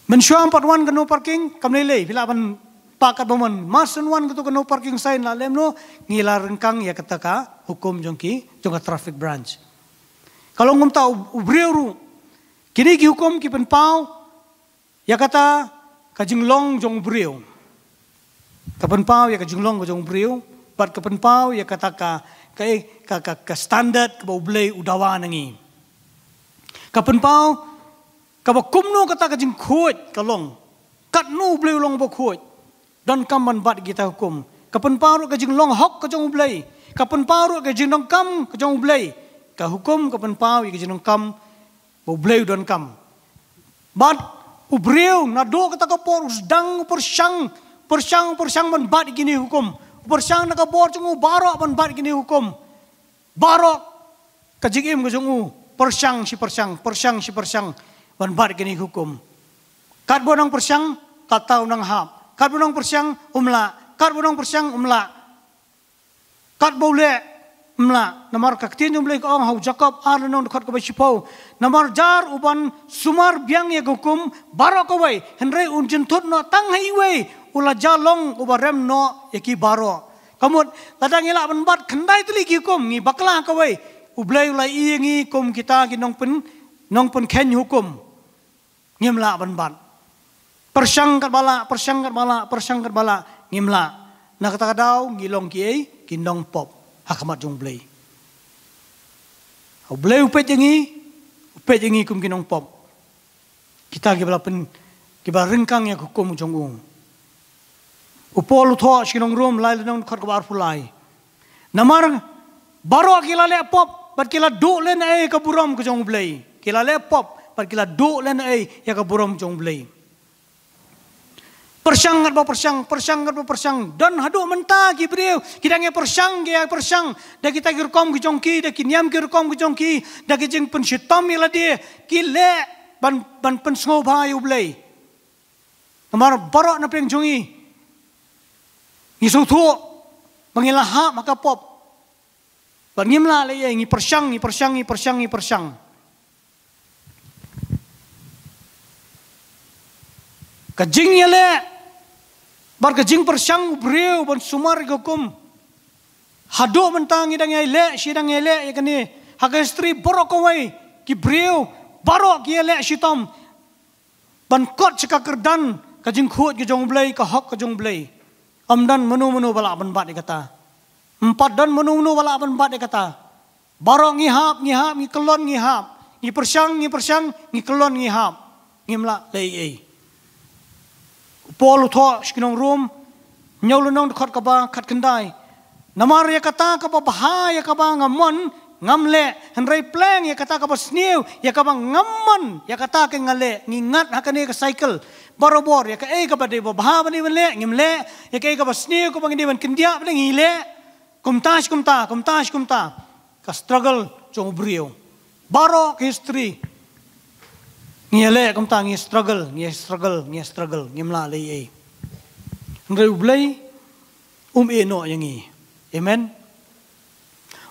Mynshuwa ym pat wan ka no parking, kam lei lei, phi lah ban park katba mon. Mar shen wan kato ka no parking sign la lem noh, ngi la ryngkang ïa kata ka hukum jong ki, jong ka traffic branch. Ka long kumta u, u briew ruh. Kine ki hukum ki pynpaw ïa kata ka jinglong jong u briew. Ka pynpaw ïa ka jinglong ka jong u briew, bad ka pynpaw ïa kata ka, ka, ka, ka, ka standard kaba U Blei u dawa na ngi. Ka pynpaw kaba kumno kata ka jingkhuid ka long. Katno U Blei u long uba khuid. Donkam ban bat kita hukum. Ka pynpaw ruh ka jinglong hok ka jong U Blei. Ka pynpaw ruh ka jingdonkam ka jong U Blei. Ka hukum ka pynpaw ïa ka jingdonkam ba U Blei u donkam. Bad u briew naduh kata ka por u sdang u pyrshang, pyrshang, pyrshang ban bat ïa kine hukum. U pyrshang na ka bor jong u baroh ban bat ïa kine hukum. Baroh ka jingim ka jong u, pyrshang shi pyrshang, pyrshang shi pyrshang ban bat ïa kine hukum. Katba u nang pyrshang, kata u nang hap. Katba u nang pyrshang, um lah. Katba u nang pyrshang, um lah. Katba u leh, um lah. Namar ka ktien jong U Blei ka ong ha u Jakob ar lynnong dkhot kaba shiphew. Namar jar uban sumar biang ïa ka hukum baroh kawei, hynrei un jynthut noh tang ha iwei, u la jia long uba rem noh ïa ki baroh. Ka mut, lada ngi lah ban bat khyndai tylli ki hukum, ngi bakla kawei, U Blei u la ïohi ïa ngi kum kita ki nongpyn, nongpynkheiñ hukum. Ngim lah ban bat. Pyrshang katba lah, pyrshang katba lah, pyrshang katba lah, ngim lah. Na kata ka daw ngi long kiei, ki nongpop ha khmat jong U Blei. U Blei u peit ïa ngi, u peit ïa ngi kum ki nongpop. Kita kiba la pyn, kiba ryngkang ïa ka hukum jong u. U Paul u thoh sha ki nong Rom lai lynnong dkhot kaba arphew lai. Namar baroh ki la leh pop bad ki la duh lehnohei ïa ka burom ka jong U Blei. Ki la leh pop bad ki la duh lehnohei ïa ka burom jong U Blei. Pyrshang katba pyrshang, pyrshang katba pyrshang. Don haduh mynta ki briew ki dang ïa pyrshang, ki ïa pyrshang da kita ki rukom ki jong ki, da ki niam ki rukom ki jong ki, da ki jingpynshitom ïa lade, ki leh ban, ban pynsngewbha ïa U Blei. Namar baroh na pdeng jong ngi, ngi sngewthuh ba ngi la hap ha ka pop. Bad ngim lah leh ei, ngi pyrshang, ngi pyrshang, ngi pyrshang, ngi pyrshang. Ka jingïaleh bad ka jingpyrshang u briew ban sumar ïa ka hukum. Haduh mynta ngi dang ïaleh, shi dang ïaleh ïa kane. Ha ka history baroh kawei, ki briew baroh ki ïaleh shitom ban kot sha ka kyrdan ka jingkhuid ka jong U Blei, ka hok ka jong U Blei. Ym don mano mano ba lah ban bat ïa kata. Ym pat don mano mano ba lah ban bat ïa kata. Baroh ngi hap, ngi hap, ngi kyllon, ngi hap. Ngi pyrshang, ngi pyrshang, ngi kyllon, ngi hap. Ngim lah leh ei. U Paul u thoh sha ki nong Rom, hynñiew lynnong dkhot kaba khatkhyndai. Namar ïa kata kaba bha ïa kaba nga mon ngam leh, hynrei pleng ïa kata kaba sniew ïa kaba ngam mon, ïa kata ka nga leh. Ngi ngat ha kane ka cycle barabor, ïa kaei kaba dei ba bha ba dei ban leh ngim leh, ïa kaei kaba sniew kaba ngi dei ban kyndiah ba dei ngi leh. Kumta shi kumta, kumta shi kumta. Ka struggle jong u briew. Baroh ka history. Ngi ïaleh kumta, ngi struggle, ngi struggle, ngi struggle, ngim lah leh ei. Hynrei U Blei um ïehnoh ïa ngi. Amen.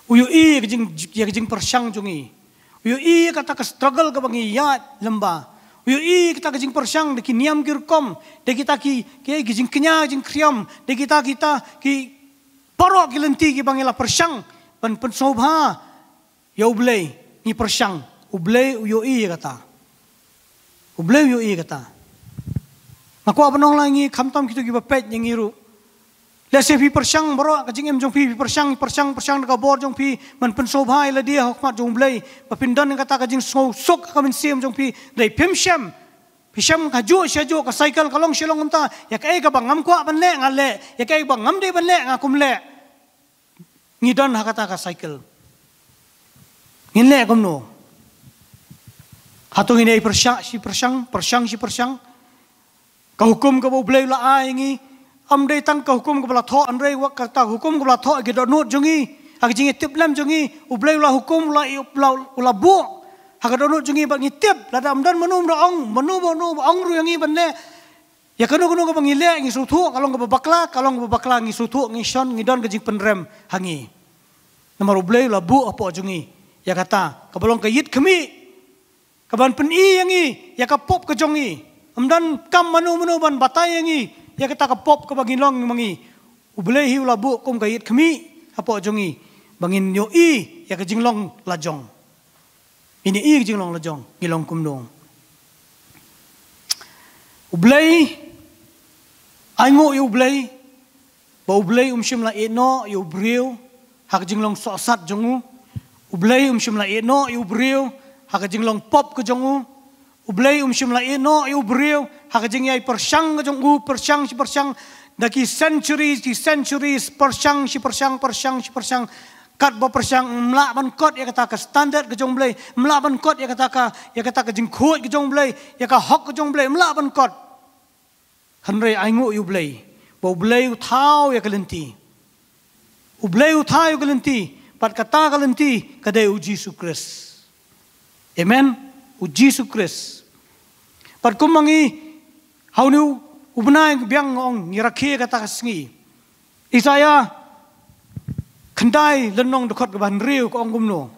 U ïohi ïa ka jing, ïa ka jingpyrshang jong ngi. U ïohi ïa kata ka struggle kaba ngi ïaid lyngba. U ïohi ïa kata ka jingpyrshang da ki niam ki rukom, da kita ki, ki, ki jingkñia jingkhriam, da kita, kita ki, baroh ki lynti kiba ngi la pyrshang ban pynsngewbha ïa U Blei, ngi pyrshang. U Blei u ïohi ïa kata. U Blei u ïohi ïa kata. Nga kwah ban ong lang ïa ngi, khamtam kito kiba peit ïa ngi ruh. Lehse phi pyrshang baroh ka jingim jong phi, phi pyrshang, pyrshang, pyrshang da ka bor jong phi ban pynsngewbha ïa lade ha khmat jong U Blei, ba phin don kata ka jingsngewsuk ha ka mynsiem jong phi. Hynrei phim shem. Phi shem kajuh shi kajuh, ka cycle ka long shi long kumta. Ïa kaei kaba ngam kwah ban leh nga leh, ïa kaei kaba ngam dei ban leh nga kum leh. Ngi don ha kata ka cycle. Ngin leh kumno? Hato ngin ïai pyrshang shi pyrshang, pyrshang shi pyrshang? Ka hukum kaba U Blei u la ai ïa ngi, ym dei tang ka hukum kaba la thoh, hynrei wat kata ka hukum kaba la thoh ha ki dohnud jong ngi, ha ki jingïatiplem jong ngi. U Blei u la hukum, u la, u la, u la buh Ha ka dohnud jong ngi bad ngi tip, lada ym don mano mano ong, mano mano ong ruh ïa ngi ban leh ïa kano kano kaba ngi leh, ngi sngewthuh ka long kaba bakla, ka long kaba bakla, ngi sngewthuh, ngi shon, ngi don ka jingpynrem ha ngi. Namar U Blei u la buh hapoh jong ngi ïa kata kaba long ka ïit khmih, kaban pyni ïa ngi ïa ka pop ka jong ngi. Ym don kam mano mano ban batai ïa ngi ïa kata ka pop kaba ngi long ma ngi. U Blei hi u la buh kum ka ïit khmih hapoh jong ngi, ba ngin ïohi ïa ka jinglong lajong. Ngin ïohi ïa ka jinglong lajong, ngi long kumno. U Blei, ai nguh ïa U Blei, ba U Blei um shym la ïeh noh ïa u briew ha ka jinglong sohsat jong u. U Blei um shym la ïeh noh ïa u briew ha ka jinglong pop ka jong u. U Blei um shym la ïeh noh ïa u briew ha ka jingïai pyrshang ka jong u, pyrshang shi pyrshang, da ki centuries, ki centuries, pyrshang shi pyrshang, pyrshang shi pyrshang. Katba pyrshang, ym lah ban kot ïa kata ka standard ka jong U Blei, ym lah ban kot ïa kata ka, ïa kata ka jingkhuid ka jong U Blei, ïa ka hok ka jong U Blei, ym lah ban kot. Hynrei ai nguh ïa U Blei, ba U Blei u thaw ïa ka lynti. U Blei u thaw ïa ka lynti, bad kata ka lynti ka dei U Jisu Khrist. Amen. U Jisu Khrist. Bad kum ma ngi, ha une u bnai biang, nga ong, ngi rakhe kata ka sngi. Isaiah khyndai lynnong dkhot kaba hynriew ka ong kumno?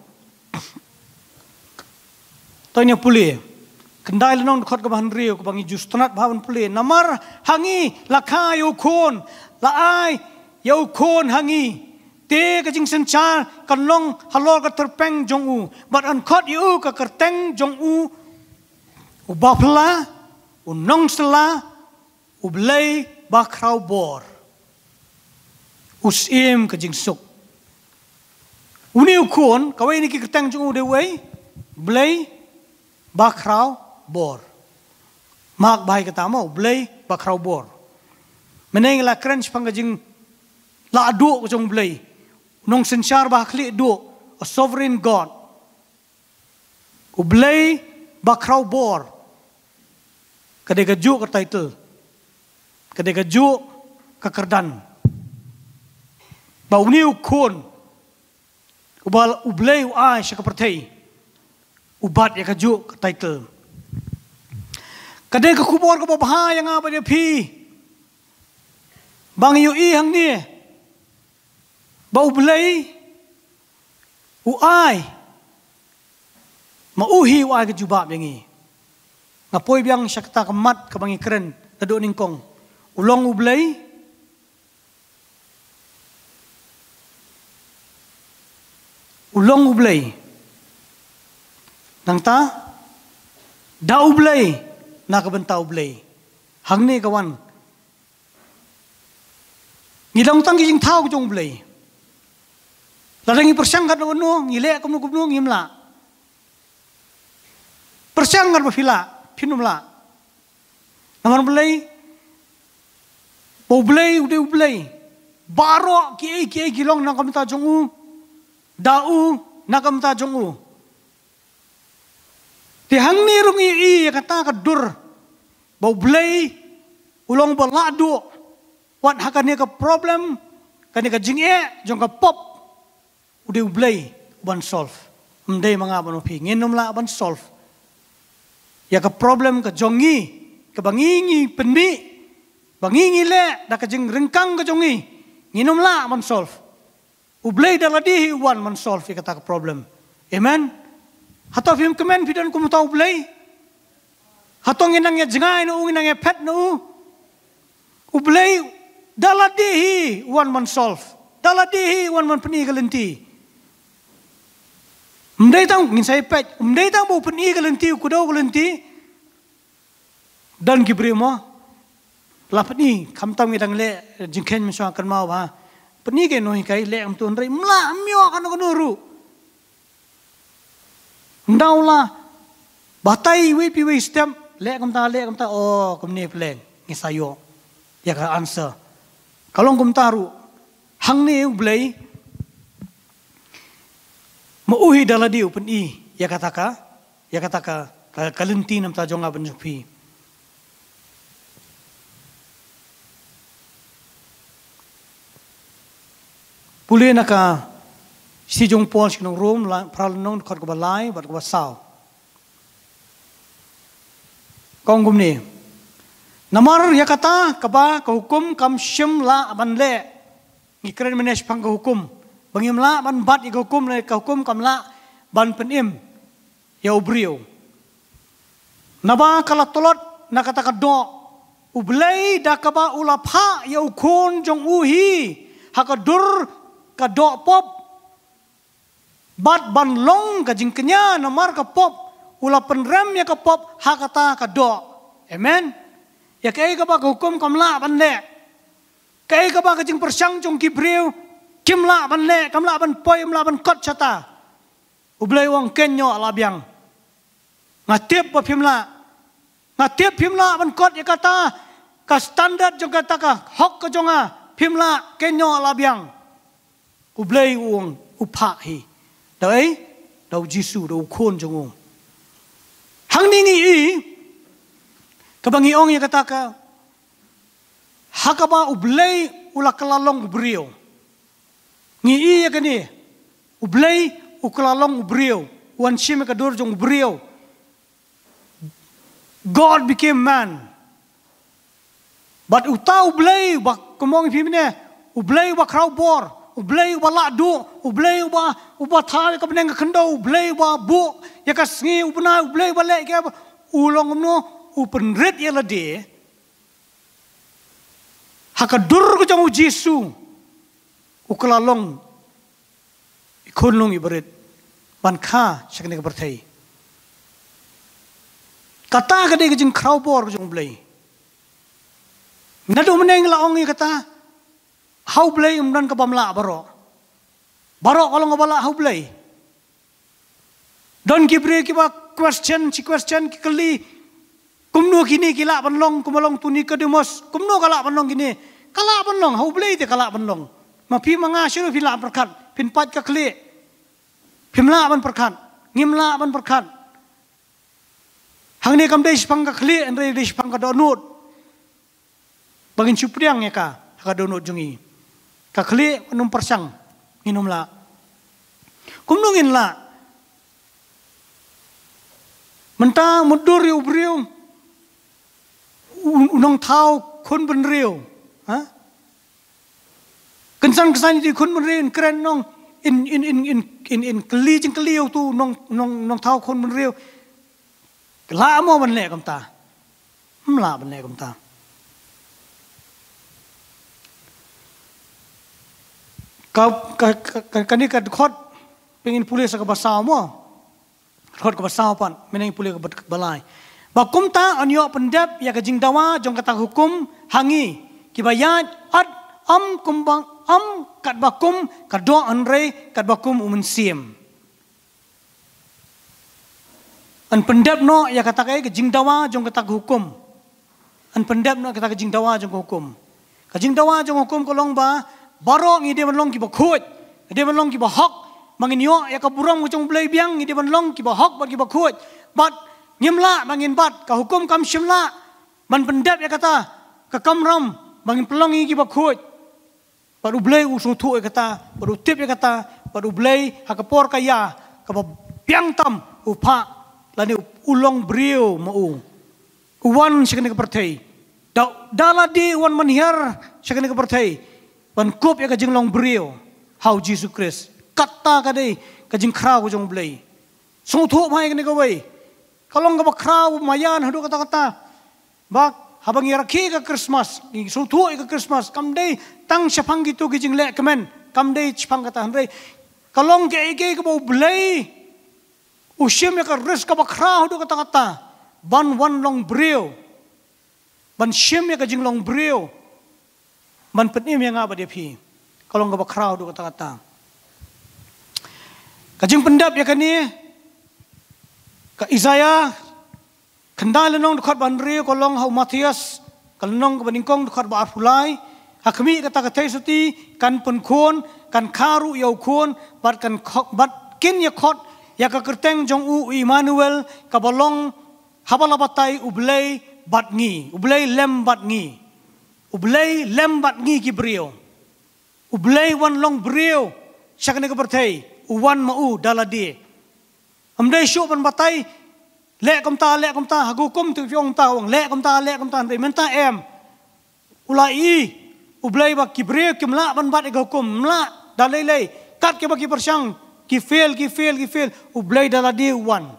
To ngin pule. Khyndai lynnong dkhot kaba hynriew, kaba ngi ju sngewtynnat bha ban pule. Namar ha ngi la kha ïa u khun, la ai ïa u khun ha ngi. Te ka jingsynshar kan long halor ka tyrpeng jong u, bad yn khot ïa u ka kyrteng jong u, u Baphylla, u Nongsylla, U Blei Bakhrawbor, u Syiem ka jingsuk. Une u khun, kawei na ki kyrteng jong u dei uei? Blei Bakhrawbor. Mark bha ïa kata mo, Blei Bakhrawbor. Mynne ngi la kren shaphang ka jingladuh ka jong U Blei, u nongsynshar ba ha khlieh duh, a sovereign God. U Blei Bakhrawbor. Ka dei kajuh ka title, ka dei kajuh ka kyrdan. Ba une u khun uba U Blei u ai sha ka pyrthei, u bat ïa kajuh ka title. Ka dei ka khubor kaba bha ïa nga bad ïa phi, ba ngi ïohi hangne ba U Blei u ai, ma u hi u ai ka jubab ïa ngi. Nga poi biang sha kata ka mat kaba ngi kren naduh nyngkong. U long U Blei, u long U Blei. Nangta, da U Blei, na ka bynta U Blei. Hangne ka wan. Ngi long tang ki jingthaw ka jong U Blei. Lada ngi pyrshang katno katno, ngi leh kumno kumno, ngim lah. Pyrshang katba phi lah, phin ym lah. Namar balei? Ba U Blei u dei U Blei. Baroh kiei kiei ki long na ka bynta jong u, da u, na ka bynta jong u. Te hangne ruh ngi ïohi ïa kata ka dur ba U Blei u long ba lah duh. Wat ha kane ka problem, kane ka jingeh jong ka pop, u dei U Blei u ban solve. Ym dei ma nga bad ma phi, ngin ym lah ban solve ïa ka problem ka jong ngi, kaba ngi ngi pynmih, ba ngi ngi leh da ka jingryngkang ka jong ngi, ngin ym lah ban solve. U Blei da lade hi u wan ban solve ïa kata ka problem. Amen. Hato phim kmen phi don kum uta U Blei? Hato ngin nang ïa jngai na u, ngin nang ïa phet na u? U Blei da lade hi u wan ban solve. Da lade hi u wan ban pyni ka lynti. Ym dei tang, ngin sa ïa peit, ym dei tang ba u pyni ka lynti, u kdew ka lynti. Don ki briew mo la pyni, khamtam ngi dang leh jingkheiñ mynshuwa, kynmaw ba pyni kano hi, ka leh kumto, hynrei ym lah, ym ïoh kano kano ruh. Ynda u la batai iwei pa iwei step, leh kumta, leh kumta, oh, kumne pleng ngi sa ïoh ïa ka answer. Ka long kumta ruh hangne, U Blei ma u hi da lade u pyni ïa kata ka, ïa kata ka, ka, ka lynti na bynta jong nga bad jong phi. Pule na ka shithi jong u Paul sha ki nong Rom, la, phra lynnong, dkhot kaba lai bad kaba saw. Ka ong kumne. Namar ïa kata kaba ka hukum kam shym lah ban leh. Ngi kren mynne shaphang ka hukum. Ba ngim lah ban bat ïa ka hukum, lane ka hukum kam lah ban pynim ïa u briew. Naba ka la tlot na kata ka doh, U Blei da kaba u la phah ïa u khun jong u hi ha ka dur ka doh pop. Bad ban long ka jingkñia namar ka pop, u la pynrem ïa ka pop ha kata ka doh. Amen. Ïa kaei kaba ka hukum kam lah ban leh. Kaei kaba ka jingpyrshang jong ki briew kim lah ban leh, kam lah ban poi, kam lah ban kot shata. U Blei u ong, kynnoh, la biang. Nga tip ba phim lah. Nga tip phim lah ban kot ïa kata ka standard jong kata ka hok ka jong nga, phim lah, kynnoh, la biang. U Blei u ong, u phah hi. Da ei? Da u Jisu, da u khun jong u. Hangne ngi i kaba ngi ong ïa kata ka, ha kaba U Blei u la kylla long u briew. Ngi i ïa kane, U Blei u kylla long u briew, u wan shim ïa ka dur jong u briew. God became man. Bad uta U Blei ba kumno ngi phi mynne, U Blei ba khraw bor, U Blei ba lah duh, U Blei ba, uba thaw ïa ka bneng ka khyndew, U Blei ba buh ïa ka sngi u bnai, U Blei ba leh ïa ka, u long kumno, u pynrit ïa lade ha ka dur ka jong u Jisu, u kylla long i khunlung i barit ban kha sha kane ka pyrthei. Kata ka dei ka jingkhraw bor ka jong U Blei. Naduh mynne ngi la ong ïa kata, ha U Blei ym don kaba ym lah baroh. Baroh ka long kaba lah ha U Blei. Don ki briew kiba question, shi question, ki kylli, kumno kine ki lah ban long, kumba long tu Nikodemus, kumno ka lah ban long kine? Ka lah ban long, ha U Blei te ka lah ban long. Ma phi ma nga shuh phi lah pyrkhat, phin pait ka khlieh. Phim lah ban pyrkhat, ngim lah ban pyrkhat. Hangne kam dei shaphang ka khlieh, hynrei dei shaphang ka dohnud. Ba ngin shu pdiang ïa ka ha ka dohnud jong ngi. Ka khlieh ym pyrshang, ngin ym lah. Kumno ngin lah? Mynta mutdur ïa u briew, u, u nongthaw khun bynriew, ha? Kynsan kynsan ïa u khun bynriew in kren nong, in, in, in, in, in, in kylli jingkylli ïa utu nong, nong, nongthaw khun bynriew. Lah mo ban leh kumta? Ym lah ban leh kumta. Ka, ka, ka, ka, kane ka dkhot phin pule sa kaba saw mo. Dkhot kaba saw pat, mynne pule kaba, kaba lai. Ba kumta yn ïoh pyndep ïa ka jingdawa jong kata ka hukum ha ngi kiba ïaid, ym kumba, ym katba kum ka doh hynrei katba kum u mynsiem. Yn pyndep noh ïa kata ka, ka jingdawa jong kata ka hukum. Yn pyndep noh ïa kata ka jingdawa jong ka hukum. Ka jingdawa jong ka hukum ka long ba baroh ngi dei ban long kiba khuid, ngi dei ban long kiba hok. Ba ngin ïoh ïa ka burom ka jong U Blei biang, ngi dei ban long kiba hok bad kiba khuid. Bad ngim lah ba ngin bat, ka hukum kam shym lah ban pyndep ïa kata ka kamram ba ngin pynlong ngi kiba khuid. Bad U Blei u sngewthuh ïa kata, bad u tip ïa kata, bad U Blei ha ka por ka ïa kaba biang tam u phah, lane u long briew ma u. U wan sha kane ka pyrthei. Da, da lade u wan ban hiar sha kane ka pyrthei ban kup ïa ka jinglong briew ha u Jisu Khrist. Kata ka dei ka jingkhraw ka jong U Blei. Sngewthuh bha ïa kane kawei. Ka long kaba khraw, maïan haduh katta katta. Ba haba ngi rakhe ka Christmas, ngi sngewthuh ïa ka Christmas, kam dei tang shaphang kito ki jingleh kmen, kam dei shaphang kata, hynrei ka long kaei kaei kaba U Blei u shim ïa ka risk kaba khraw haduh katta katta ban wan long briew, ban shim ïa ka jinglong briew, ban pynim ïa nga bad ïa phi. Ka long kaba khraw haduh katta katta. Ka jingpyndep ïa kane, ka Isaiah khyndai lynnong dkhot ba hynriew, ka long ha u Mathaios ka lynnong kaba nyngkong dkhot ba arphew lai. Ha khmih kata ka theisotti kan pynkhun, kan kha ruh ïa u khun, bad kan kho-, bad kin ïakhot ïa ka kyrteng jong u, u Immanuel, kaba long, haba la batai, U Blei bad ngi, U Blei lem bad ngi. U Blei lem bad ngi ki briew. U Blei wan long briew sha kane ka pyrthei, u wan ma u da lade. Ym dei shuh ban batai Leh kumta, leh kumta, ha ka hukum te phi ong kumta, ong leh kumta, leh kumta, hynrei mynta em. U la ïohi, U Blei ba ki briew kim lah ban bat ïa ka hukum, ym lah, da lei lei, kat kiba ki pyrshang, ki fail, ki fail, ki fail, U Blei da lade u wan.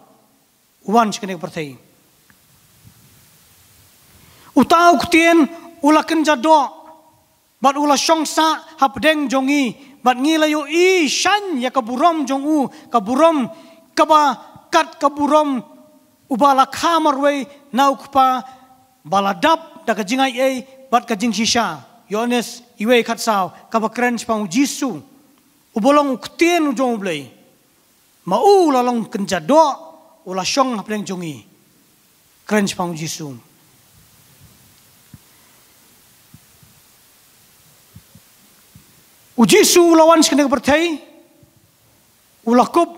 U wan sha kane ka pyrthei. Uta u ktien, u la kynja doh, bad u la shong sah hapdeng jong ngi, bad ngi la ïohi shane ïa ka burom jong u, ka burom kaba kat ka burom uba la kha marwei na u Kpa, ba la dap da ka jingaiei bad ka jingshisha. Ïoannis uwei khatsaw, kaba kren shaphang U Jisu, uba long u ktien u jong U Blei. Ma u la long kynja doh, u la shong hapdeng jong ngi. Kren shaphang U Jisu. U Jisu u la wan sha kane ka pyrthei, u la kup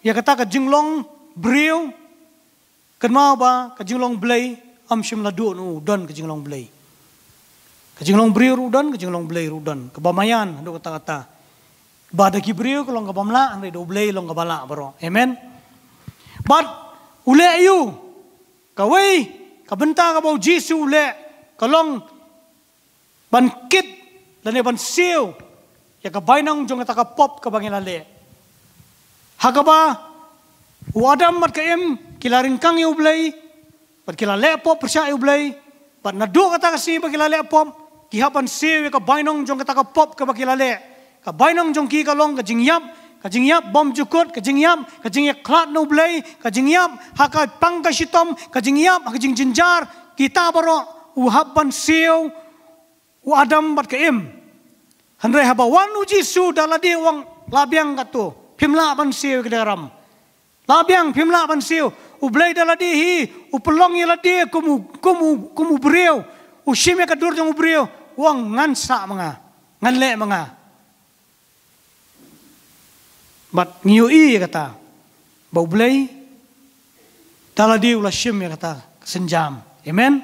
ïa kata ka jinglong briew, kynmaw ba ka jinglong Blei, ym shym la duh u don ka jinglong Blei. Ka jinglong briew ruh u don, ka jinglong Blei ruh u don. Kaba maïan, haduh katta katta. Ba da ki briew ka long kaba ym lah, hynrei da U Blei long kaba lah baroh. Amen. Bad u leh aïu, kawei ka bynta kaba U Jisu u leh, ka long ban kit, lane ban siew ïa ka bainong jong kata ka pop kaba ngi la leh. Ha kaba u Adam bad ka Im ki la ryngkang ïa U Blei, bad ki la leh pop pyrshah ïa U Blei, bad naduh kata ka sngi ba ki la leh pop, ki hap ban siew ïa ka bainong jong kata ka pop kaba ki la leh. Ka bainong jong ki ka long ka jingïap, ka jingïap bymjukut, ka jingïap, ka jingïakhlad na U Blei, ka jingïap ha ka pang ka shitom, ka jingïap ha ka jingjynjar, kita baroh u hap ban siew u Adam bad ka Im. Hynrei haba wan U Jisu da lade u ong, lah biang katto, phim lah ban siew ïa ka dei haram. Lah biang, phim lah ban siew. U Blei da lade hi u pynlong ïa lade kum u, kum u, kum u briew. U shim ïa ka dur jong u briew. U ong ngan sah ma nga. Ngan leh ma nga. Bad ngi ïohi ïa kata ba U Blei da lade u la shim ïa kata ka sienjam. Amen.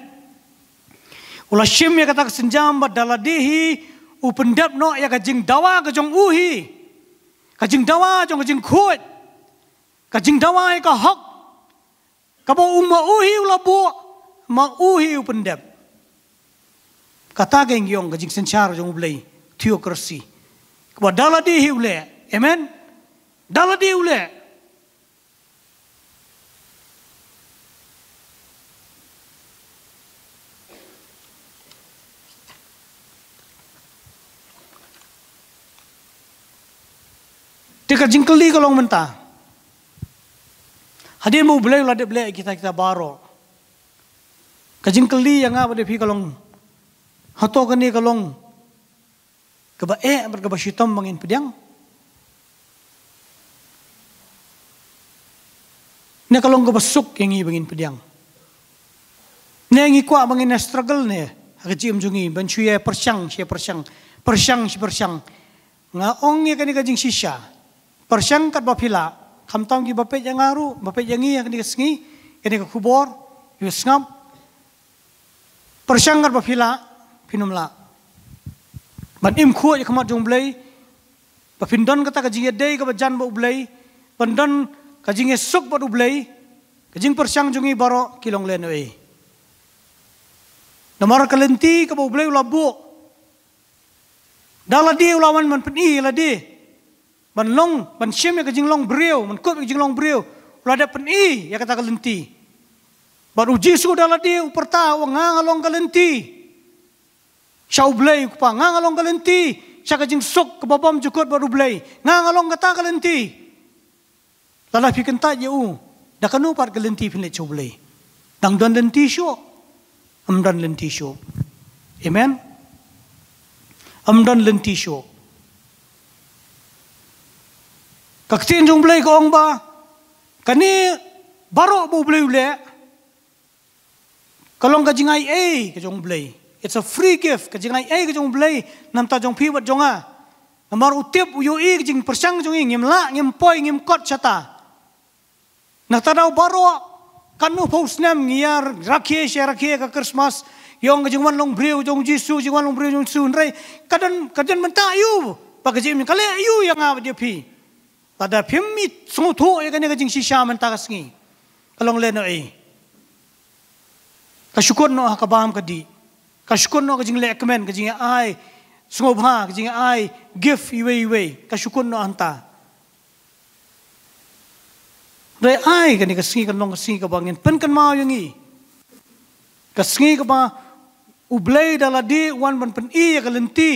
U la shim ïa kata ka sienjam bad da lade hi u pyndep noh ïa ka jingdawa ka jong u hi. Ka jingdawa jong ka jingkhuid. Ka jingdawa ïa ka hok. Kaba u ma u hi u la buh, ma u hi u pyndep. Kata ka ngi ong ka jingsynshar jong U Blei, theocracy. Kaba da lade hi u leh. Amen. Da lade u leh. Te ka jingkylli ka long mynta, hadien ba U Blei u la dep leh kita kita baroh, ka jingkylli ïa nga bad ïa phi ka long, hato kane ka long kaba eh bad kaba shitom ba ngin pdiang? Ne ka long kaba suk ïa ngi ba ngin pdiang? Ne ngi kwah ba ngin struggle ne ha ka jingim jong ngi ban shu ïa pyrshang, shu ïa pyrshang, pyrshang, shu pyrshang? Nga ong ïa kane ka jingshisha, pyrshang katba phi lah. Khamtam kiba peit ïa nga ruh, ba peit ïa ngi ha kane ka sngi, kane ka khubor, ïa sngap. Pyrshang katba phi lah, phin ym lah ban im khuid ïa khmat jong U Blei, ba phin don kata ka jingïadei kaba jan bad U Blei, ban don ka jingïasuk bad U Blei. Ka jingpyrshang jong ngi baroh ki long lehnohei. Namar ka lynti kaba U Blei u la buh, da lade u la wan ban pyni ïa lade, ban long, ban shim ïa ka jinglong briew, ban kup ïa ka jinglong briew, u la dep pyni ïa kata ka lynti. Bad U Jisu da lade u pyrta, u ong, nga nga long ka lynti sha U Blei U Kpa, nga nga long ka lynti sha ka jingsuk kaba bymjukut bad U Blei, nga nga long kata ka lynti. Lada phi kyntait ïa u, da kano pat ka lynti phin leit sha U Blei? Dang don lynti shuh? Ym don lynti shuh. Amen. Ym don lynti shuh. Ka ktien jong U Blei ka ong ba kane baroh ba U Blei u leh, ka long ka jingaiei ka jong U Blei. It's a free gift, ka jingaiei ka jong U Blei na bynta jong phi bad jong nga. Namar u tip, u ïohi ka jingpyrshang jong ngi, ngim lah, ngim poi, ngim kot shata. Na kata ka daw baroh, katno phew snem ngi ïa rakhe sha rakhe ka Christmas, ïa ong ka jingwan long briew jong U Jisu, jingwan long briew jong U Jisu, hynrei ka don, ka don mynta aïu, ba ka jingim ka leh aïu ïa nga bad ïa phi? Lada phim sngewthuh ïa kane ka jingshisha mynta ka sngi, ka long lehnohei. Ka shu kut noh ha ka bam ka dih. Ka shu kut noh ka jingleh kmen, ka jingai sngewbha, ka jingai gift iwei iwei. Ka shu kut noh hangta. Hynrei ai kane ka sngi kan long ka sngi kaba ngin pynkynmaw ïa ngi. Ka sngi kaba U Blei da lade u wan ban pyni ïa ka lynti,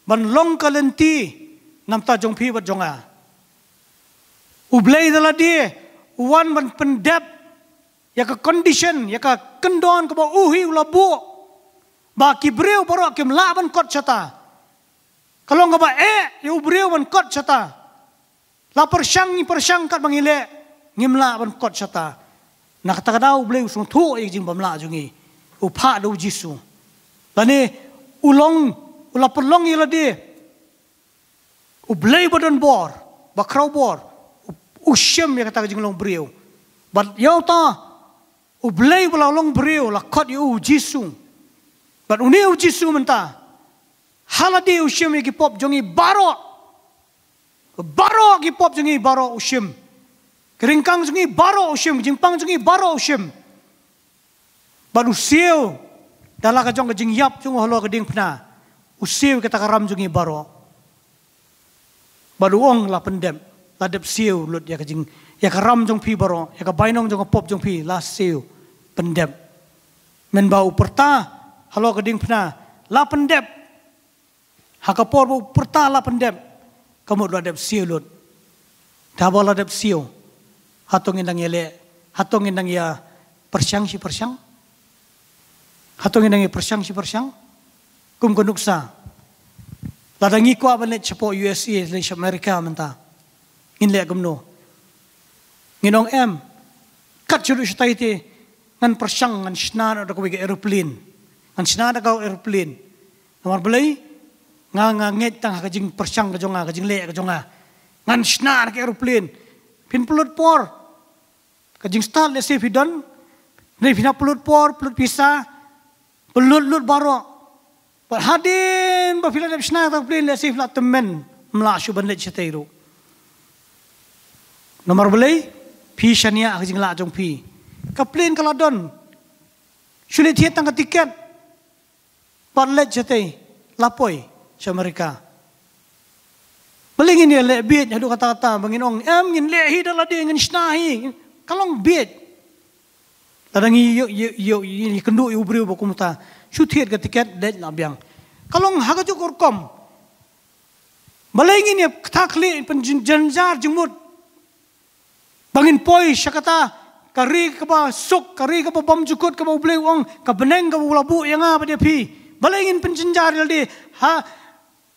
ban long ka lynti na bynta jong phi bad jong nga. U Blei da lade u wan ban pyndep ïa ka condition, ïa ka kyndon kaba u hi u la buh, ba ki briew baroh kim lah ban kot shata. Ka long kaba eh ïa u briew ban kot shata. La pyrshang ngi pyrshang katba ngi leh, ngim lah ban kot shata. Na kata ka daw U Blei u sngewthuh ïa ka jingbymlah jong ngi, u phah da U Jisu. Lane u long, u la pynlong ïa lade U Blei ba don bor, ba khraw bor, u, u shim ïa kata ka jinglong briew. Bad ïa uta U Blei ba la long briew la kot ïa u Jisu. Bad une U Jisu mynta ha lade u shim ïa ki pop jong ngi baroh. Baroh ki pop jong ngi baroh u shim. Ka ryngkang jong ngi baroh u shim, ka jingpang jong ngi baroh u shim. Bad u siew da la ka jong ka jingïap jong u halor ka diengphna. U siew ïa kata ka ram jong ngi baroh. Bad u ong la pyndep, la dep siew lut ïa ka jing, ïa ka ram jong phi baroh, ïa ka bainong jong ka pop jong phi la siew pyndep. Mynba u pyrta halor ka diengphna, la pyndep. Ha ka por ba u pyrta la pyndep, ka mut la dep siew lut. Te haba la dep siew, hato ngin dang ïaleh, hato ngin dang ïa pyrshang shi pyrshang? Hato ngin dang ïa pyrshang shi pyrshang? Kum ka nuksa, lada ngi kwah ban leit shapoh U S A lane sha America mynta, ngin leh kumno? Ngin ong em, kat shu duh shatai te ngan pyrshang, ngan shna noh da kawei ka aeroplane. Ngan shna da ka aeroplane. Namar balei? Nga, nga ngeit tang ha ka jingpyrshang ka jong nga, ka jingleh ka jong nga. Ngan shna da ka aeroplane. Phin pynlut por. Ka jingstad lehse phi don. Hynrei phin hap pynlut por, pynlut pisa, pynlut lut baroh. Bad hadien ba phi la dep shna da ka plane, lehse phi la tymmen, ym lah shuh ban leit shatei ruh. Namar balei? Phi shaniah ha ka jinglah jong phi. Ka plane ka la don. Shu leit thied tang ka tiket. Bad leit shatei, la poi sha America. Balei ngin ïaleh bieit haduh katta katta ba ngin ong em ngin leh hi da lade, ngin shna hi? Ka long bieit. Lada ngi ïoh, ïoh, ïoh, ïoh kynduh ïa u briew ba kumta, shu thied ka tiket, leit la biang. Ka long ha kajuh ka rukom. Balei ngin ïa kata khlieh, pynjynjar jingmut ba ngin poi sha kata ka ri kaba suk, ka ri kaba bymjukut, kaba U Blei u ong, ka bneng kaba u la buh ïa nga bad ïa phi? Balei ngin pynjynjar ïalade ha,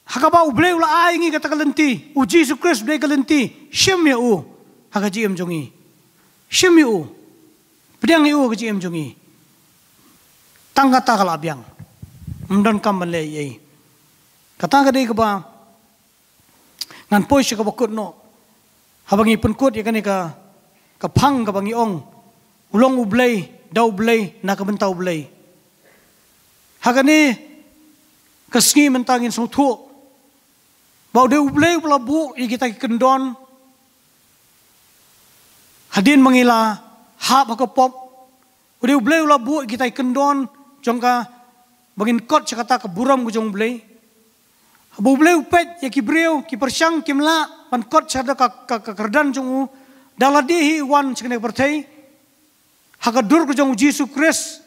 ha kaba U Blei u la ai ngi kata ka lynti? U Jisu Khrist u dei ka lynti. Shim ïa u ha ka jingim jong ngi. Shim ïa u. Pdiang ïa u ha ka jingim jong ngi. Tang kata ka la biang. Ym don kam ban leh ei ei. Kata ka dei kaba ngan poi sha kaba kut noh. Haba ngi pynkut ïa kane ka, ka phang kaba ngi ong, u long U Blei, da U Blei, na ka bynta U Blei. Ha kane ka sngi mynta ngin sngewthuh ba u dei U Blei uba la buh ïa kita ki kyndon hadien ba ngi la hap ha ka pop. U dei U Blei u la buh ïa kita ki kyndon jong ka ba ngin kot sha kata ka burom ka jong U Blei. Haba U Blei u peit ïa ki briew ki pyrshang, kim lah ban kot sha ka, ka, ka kyrdan jong u. Da lade hi u wan sha kane ka pyrthei ha ka dur ka jong U Jisu Khrist.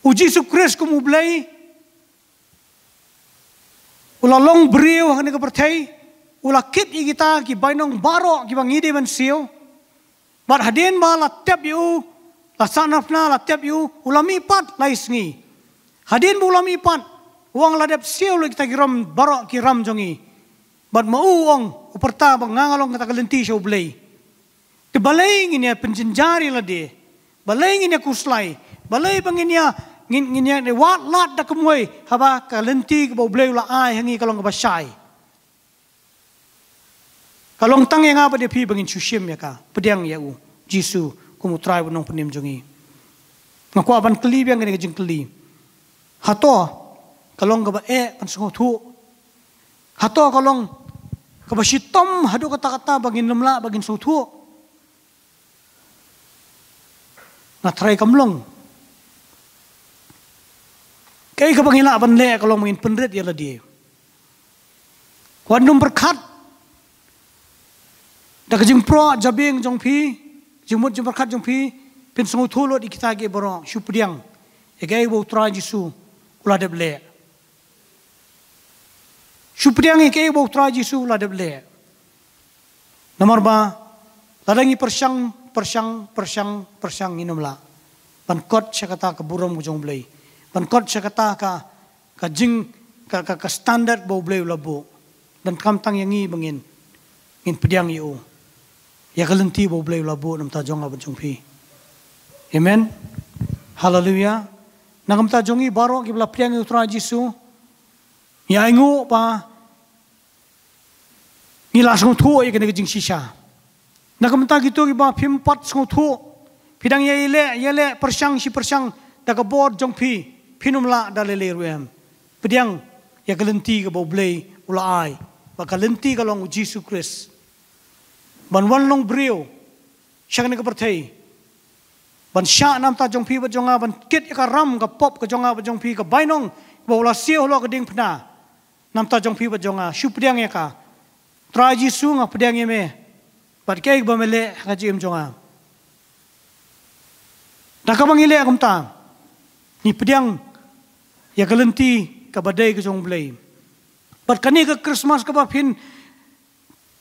U Jisu Khrist kum U Blei u la long briew ha kane ka pyrthei, u la kit ïa kita ki bainong baroh kiba ngi dei ban siew. Bad hadien ba la tep ïa u, la sahnarphna, la tep ïa u, u la mihpat lai sngi. Hadien ba u la mihpat, u ong la dep siew lut kita ki ram baroh ki ram jong ngi. Bad ma u ong, u pyrta ba nga nga long kata ka lynti sha U Blei. Te balei ngin ïa pynjynjar ïalade? Balei ngin ïa khuslai? Balei ba ngin ïa, ngin, ngin ïa wad lad da kumwei haba ka lynti kaba U Blei u la ai ha ngi ka long kaba shai? Ka long tang ïa nga bad ïa phi ba ngin shu shim ïa ka, pdiang ïa u Jisu kum U Trai bad U Nongpynim jong ngi. Nga kwah ban kylli biang kane ka jingkylli. Hato ka long kaba eh ban sngewthuh? Hato ka long kaba shitom haduh katta katta ba ngin ym lah ba ngin sngewthuh? Nga tharai kam long. Kaei kaba ngi lah ban leh ka long ba ngin pynrit ïa lade. Wat nym pyrkhat da ka jingpro jabieng jong phi, jingmut jingpyrkhat jong phi, pynsngewthuh lut ïa kita kiei baroh, shu pdiang ïa kaei ba U Trai Jisu u la dep leh. Shu pdiang ïa kaei ba U Trai Jisu u la dep leh. Namar ba lada ngi pyrshang, pyrshang, pyrshang, pyrshang, ngin ym lah ban kot sha kata ka burom ka jong U Blei, ban kot sha kata ka, ka jing, ka, ka, ka standard ba U Blei u la buh. Donkam tang ïa ngi ba ngin, ngin pdiang ïa u, ïa ka lynti ba U Blei u la buh na ka bynta jong nga bad jong phi. Amen. Haleluia. Na ka bynta jong ngi baroh kiba la pdiang ïa U Trai Jisu, ngi ainguh ba ngi la sngewthuh ïa kane ka jingshisha. Na ka bynta kito kiba phim pat sngewthuh, phi dang ïai leh, ïai leh pyrshang shi pyrshang da ka bor jong phi, phin ym lah da lei lei ruh em. Pdiang ïa ka lynti kaba U Blei u la ai, ba ka lynti ka long U Jisu Khrist, ban wan long briew sha kane ka pyrthei, ban shah na ka bynta jong phi bad jong nga, ban kit ïa ka ram ka pop ka jong nga bad jong phi, ka bainong ba u la siew halor ka diengphna na ka bynta jong phi bad jong nga. Shu pdiang ïa ka. Trai Jisu, nga pdiang ïa me bad kaei kaba me leh ha ka jingim jong nga. Da kaba ngi leh kumta, ngi pdiang ïa ka lynti kaba dei ka jong U Blei. Bad kane ka Christmas kaba phin,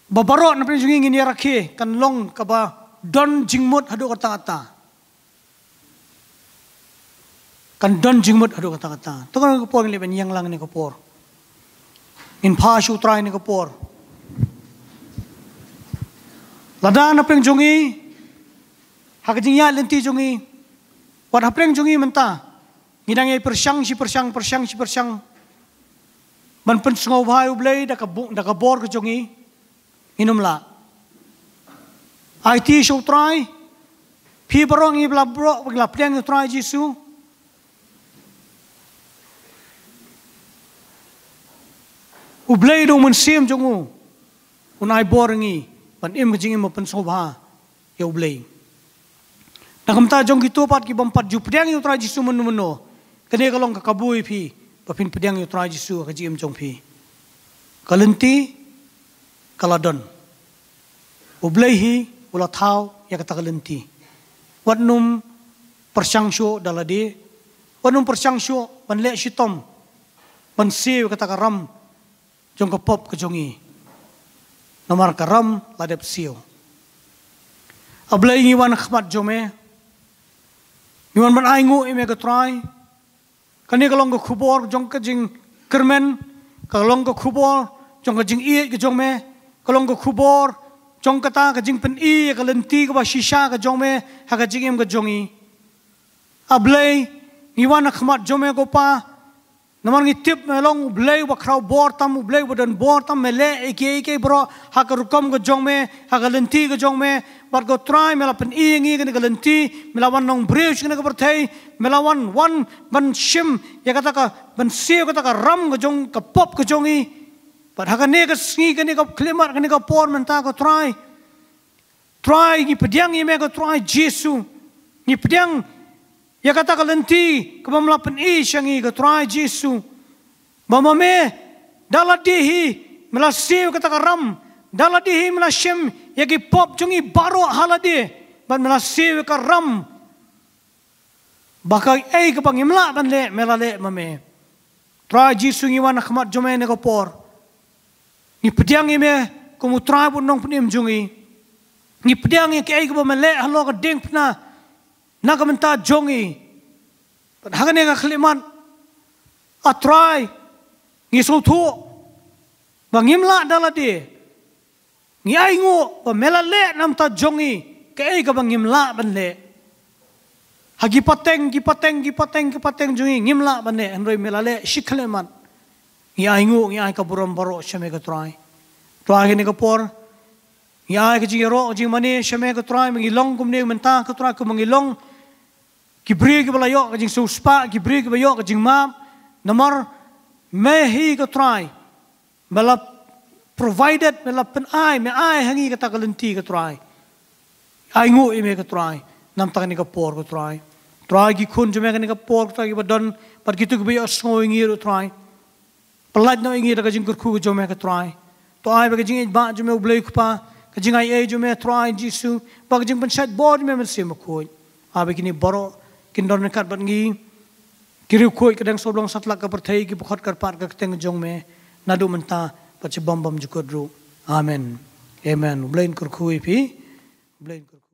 ba baroh na pdeng jong ngi ngin ïa rakhe, kan long kaba don jingmut haduh katta katta. Kan don jingmut haduh katta katta. To kane ka por ngi leh ban ïeng lang kane ka por, ngin phah sha U Trai kane ka por. Lada na pdeng jong ngi, ha ka jingïaid lynti jong ngi, wat ha pdeng jong ngi mynta, ngi dang ïai pyrshang shi pyrshang, pyrshang shi pyrshang ban pynsngewbha ïa U Blei da ka bu-, da ka bor ka jong ngi, ngin ym lah. Aiti sha U Trai. Phi baroh, ngi ba la, baroh ba ngi la pdiang ïa U Trai Jisu, U Blei da U Mynsiem jong u un ai bor ïa ngi ban im ka jingim ba pynsngewbha ïa U Blei. Na ka bynta jong kito pat ki bym pat ju pdiang ïa U Trai Jisu mynno mynno, kane ka long ka kabu ïa phi ba phin pdiang ïa U Trai Jisu ha ka jingim jong phi. Ka lynti ka la don. U Blei hi u la thaw ïa kata ka lynti. Wat nym pyrshang shuh da lade. Wat nym pyrshang shuh ban leh shitom ban siew ïa kata ka ram jong ka pop ka jong ngi. Namar ka ram la dep siew. A Blei, ngi wan ha khmat jong me, ngi wan ban ainguh ïa me ko Trai. Kane ka long ka khubor jong ka jingkyrmen, ka long ka khubor jong ka jingïeit ka jong me, ka long ka khubor jong kata ka jingpyni ïa ka lynti kaba shisha ka jong me ha ka jingim ka jong ngi. A Blei, ngi wan ha khmat jong me ko Pa, namar ngi tip me long U Blei uba khraw bor tam, U Blei uba don bor tam, me leh ïa kiei kiei baroh ha ka rukom ka jong me, ha ka lynti ka jong me. Bad ko Trai, me la pyni ïa ngi kane ka lynti, me la wan long briew sha kane ka pyrthei, me la wan, wan ban shim ïa kata ka, ban siew kata ka ram ka jong, ka pop ka jong ngi. Bad ha kane ka sngi, kane ka khyllipmat, kane ka por mynta ko Trai, Trai, ngi pdiang ïa me ko Trai Jisu. Ngi pdiang ïa kata ka lynti kaba me la pyni sha ngi ko Trai Jisu, ba ma me da lade hi me la siew kata ka ram, da lade hi me la shim ïa ki pop jong ngi baroh ha lade, bad me la siew ïa ka ram ba kaei kaba ngim lah ban leh, me la leh ma me. Trai Jisu, ngi wan ha khmat jong me kane ka por. Ngi pdiang ïa me kum U Trai bad U Nongpynim jong ngi. Ngi pdiang ïa kaei kaba me leh halor ka diengphna na ka bynta jong ngi. Bad ha kane ka khyllipmat, A Trai, ngi sngewthuh ba ngim lah da lade. Ngi ainguh ba me la leh na ka bynta jong ngi kaei kaba ngim lah ban leh. Ha ki pateng, ki pateng, ki pateng, ki pateng jong ngi ngim lah ban leh, hynrei me la leh shi khyllipmat. Ngi ainguh, ngi ai ka burom baroh sha me ko Trai. Trai, ha kane ka por ngi ai ka jingïaroh, ka jingmane sha me ko Trai, ma ngi long kumne mynta ko Trai, kumba ngi long ki briew kiba la ïoh ka jingsiewspah, ki briew kiba ïoh ka jingmap, namar me hi ko Trai, me la provided, me la pynai, me ai ha ngi kata ka lynti ko Trai. Ainguh ïa me ko Trai. namar kane ka por, ko Trai. Trai, ki khun jong me kane ka por, ko Trai, kiba don bad kito kiba ïohsngew ïa ngi, ko Trai. Pyllait noh ïa ngi da ka jingkyrkhu ka jong me, ko Trai. To ai ba ka jingïeit ba jong me, U Blei Kpa, ka jingaiei jong me, Trai Jisu, bad ka jingpynshait bor jong me, Mynsiem Bakhuid, ai ba kine baroh kin don ryngkat bad ngi, ki riewkhuid ka dengsaw long satlak ka pyrthei, ki pyrkhat kyrpad ka kyrteng jong me, naduh mynta bad sha bymjukut ruh. Amen. Amen. U Blei un kyrkhu ïa phi. U Blei un kyrkhu.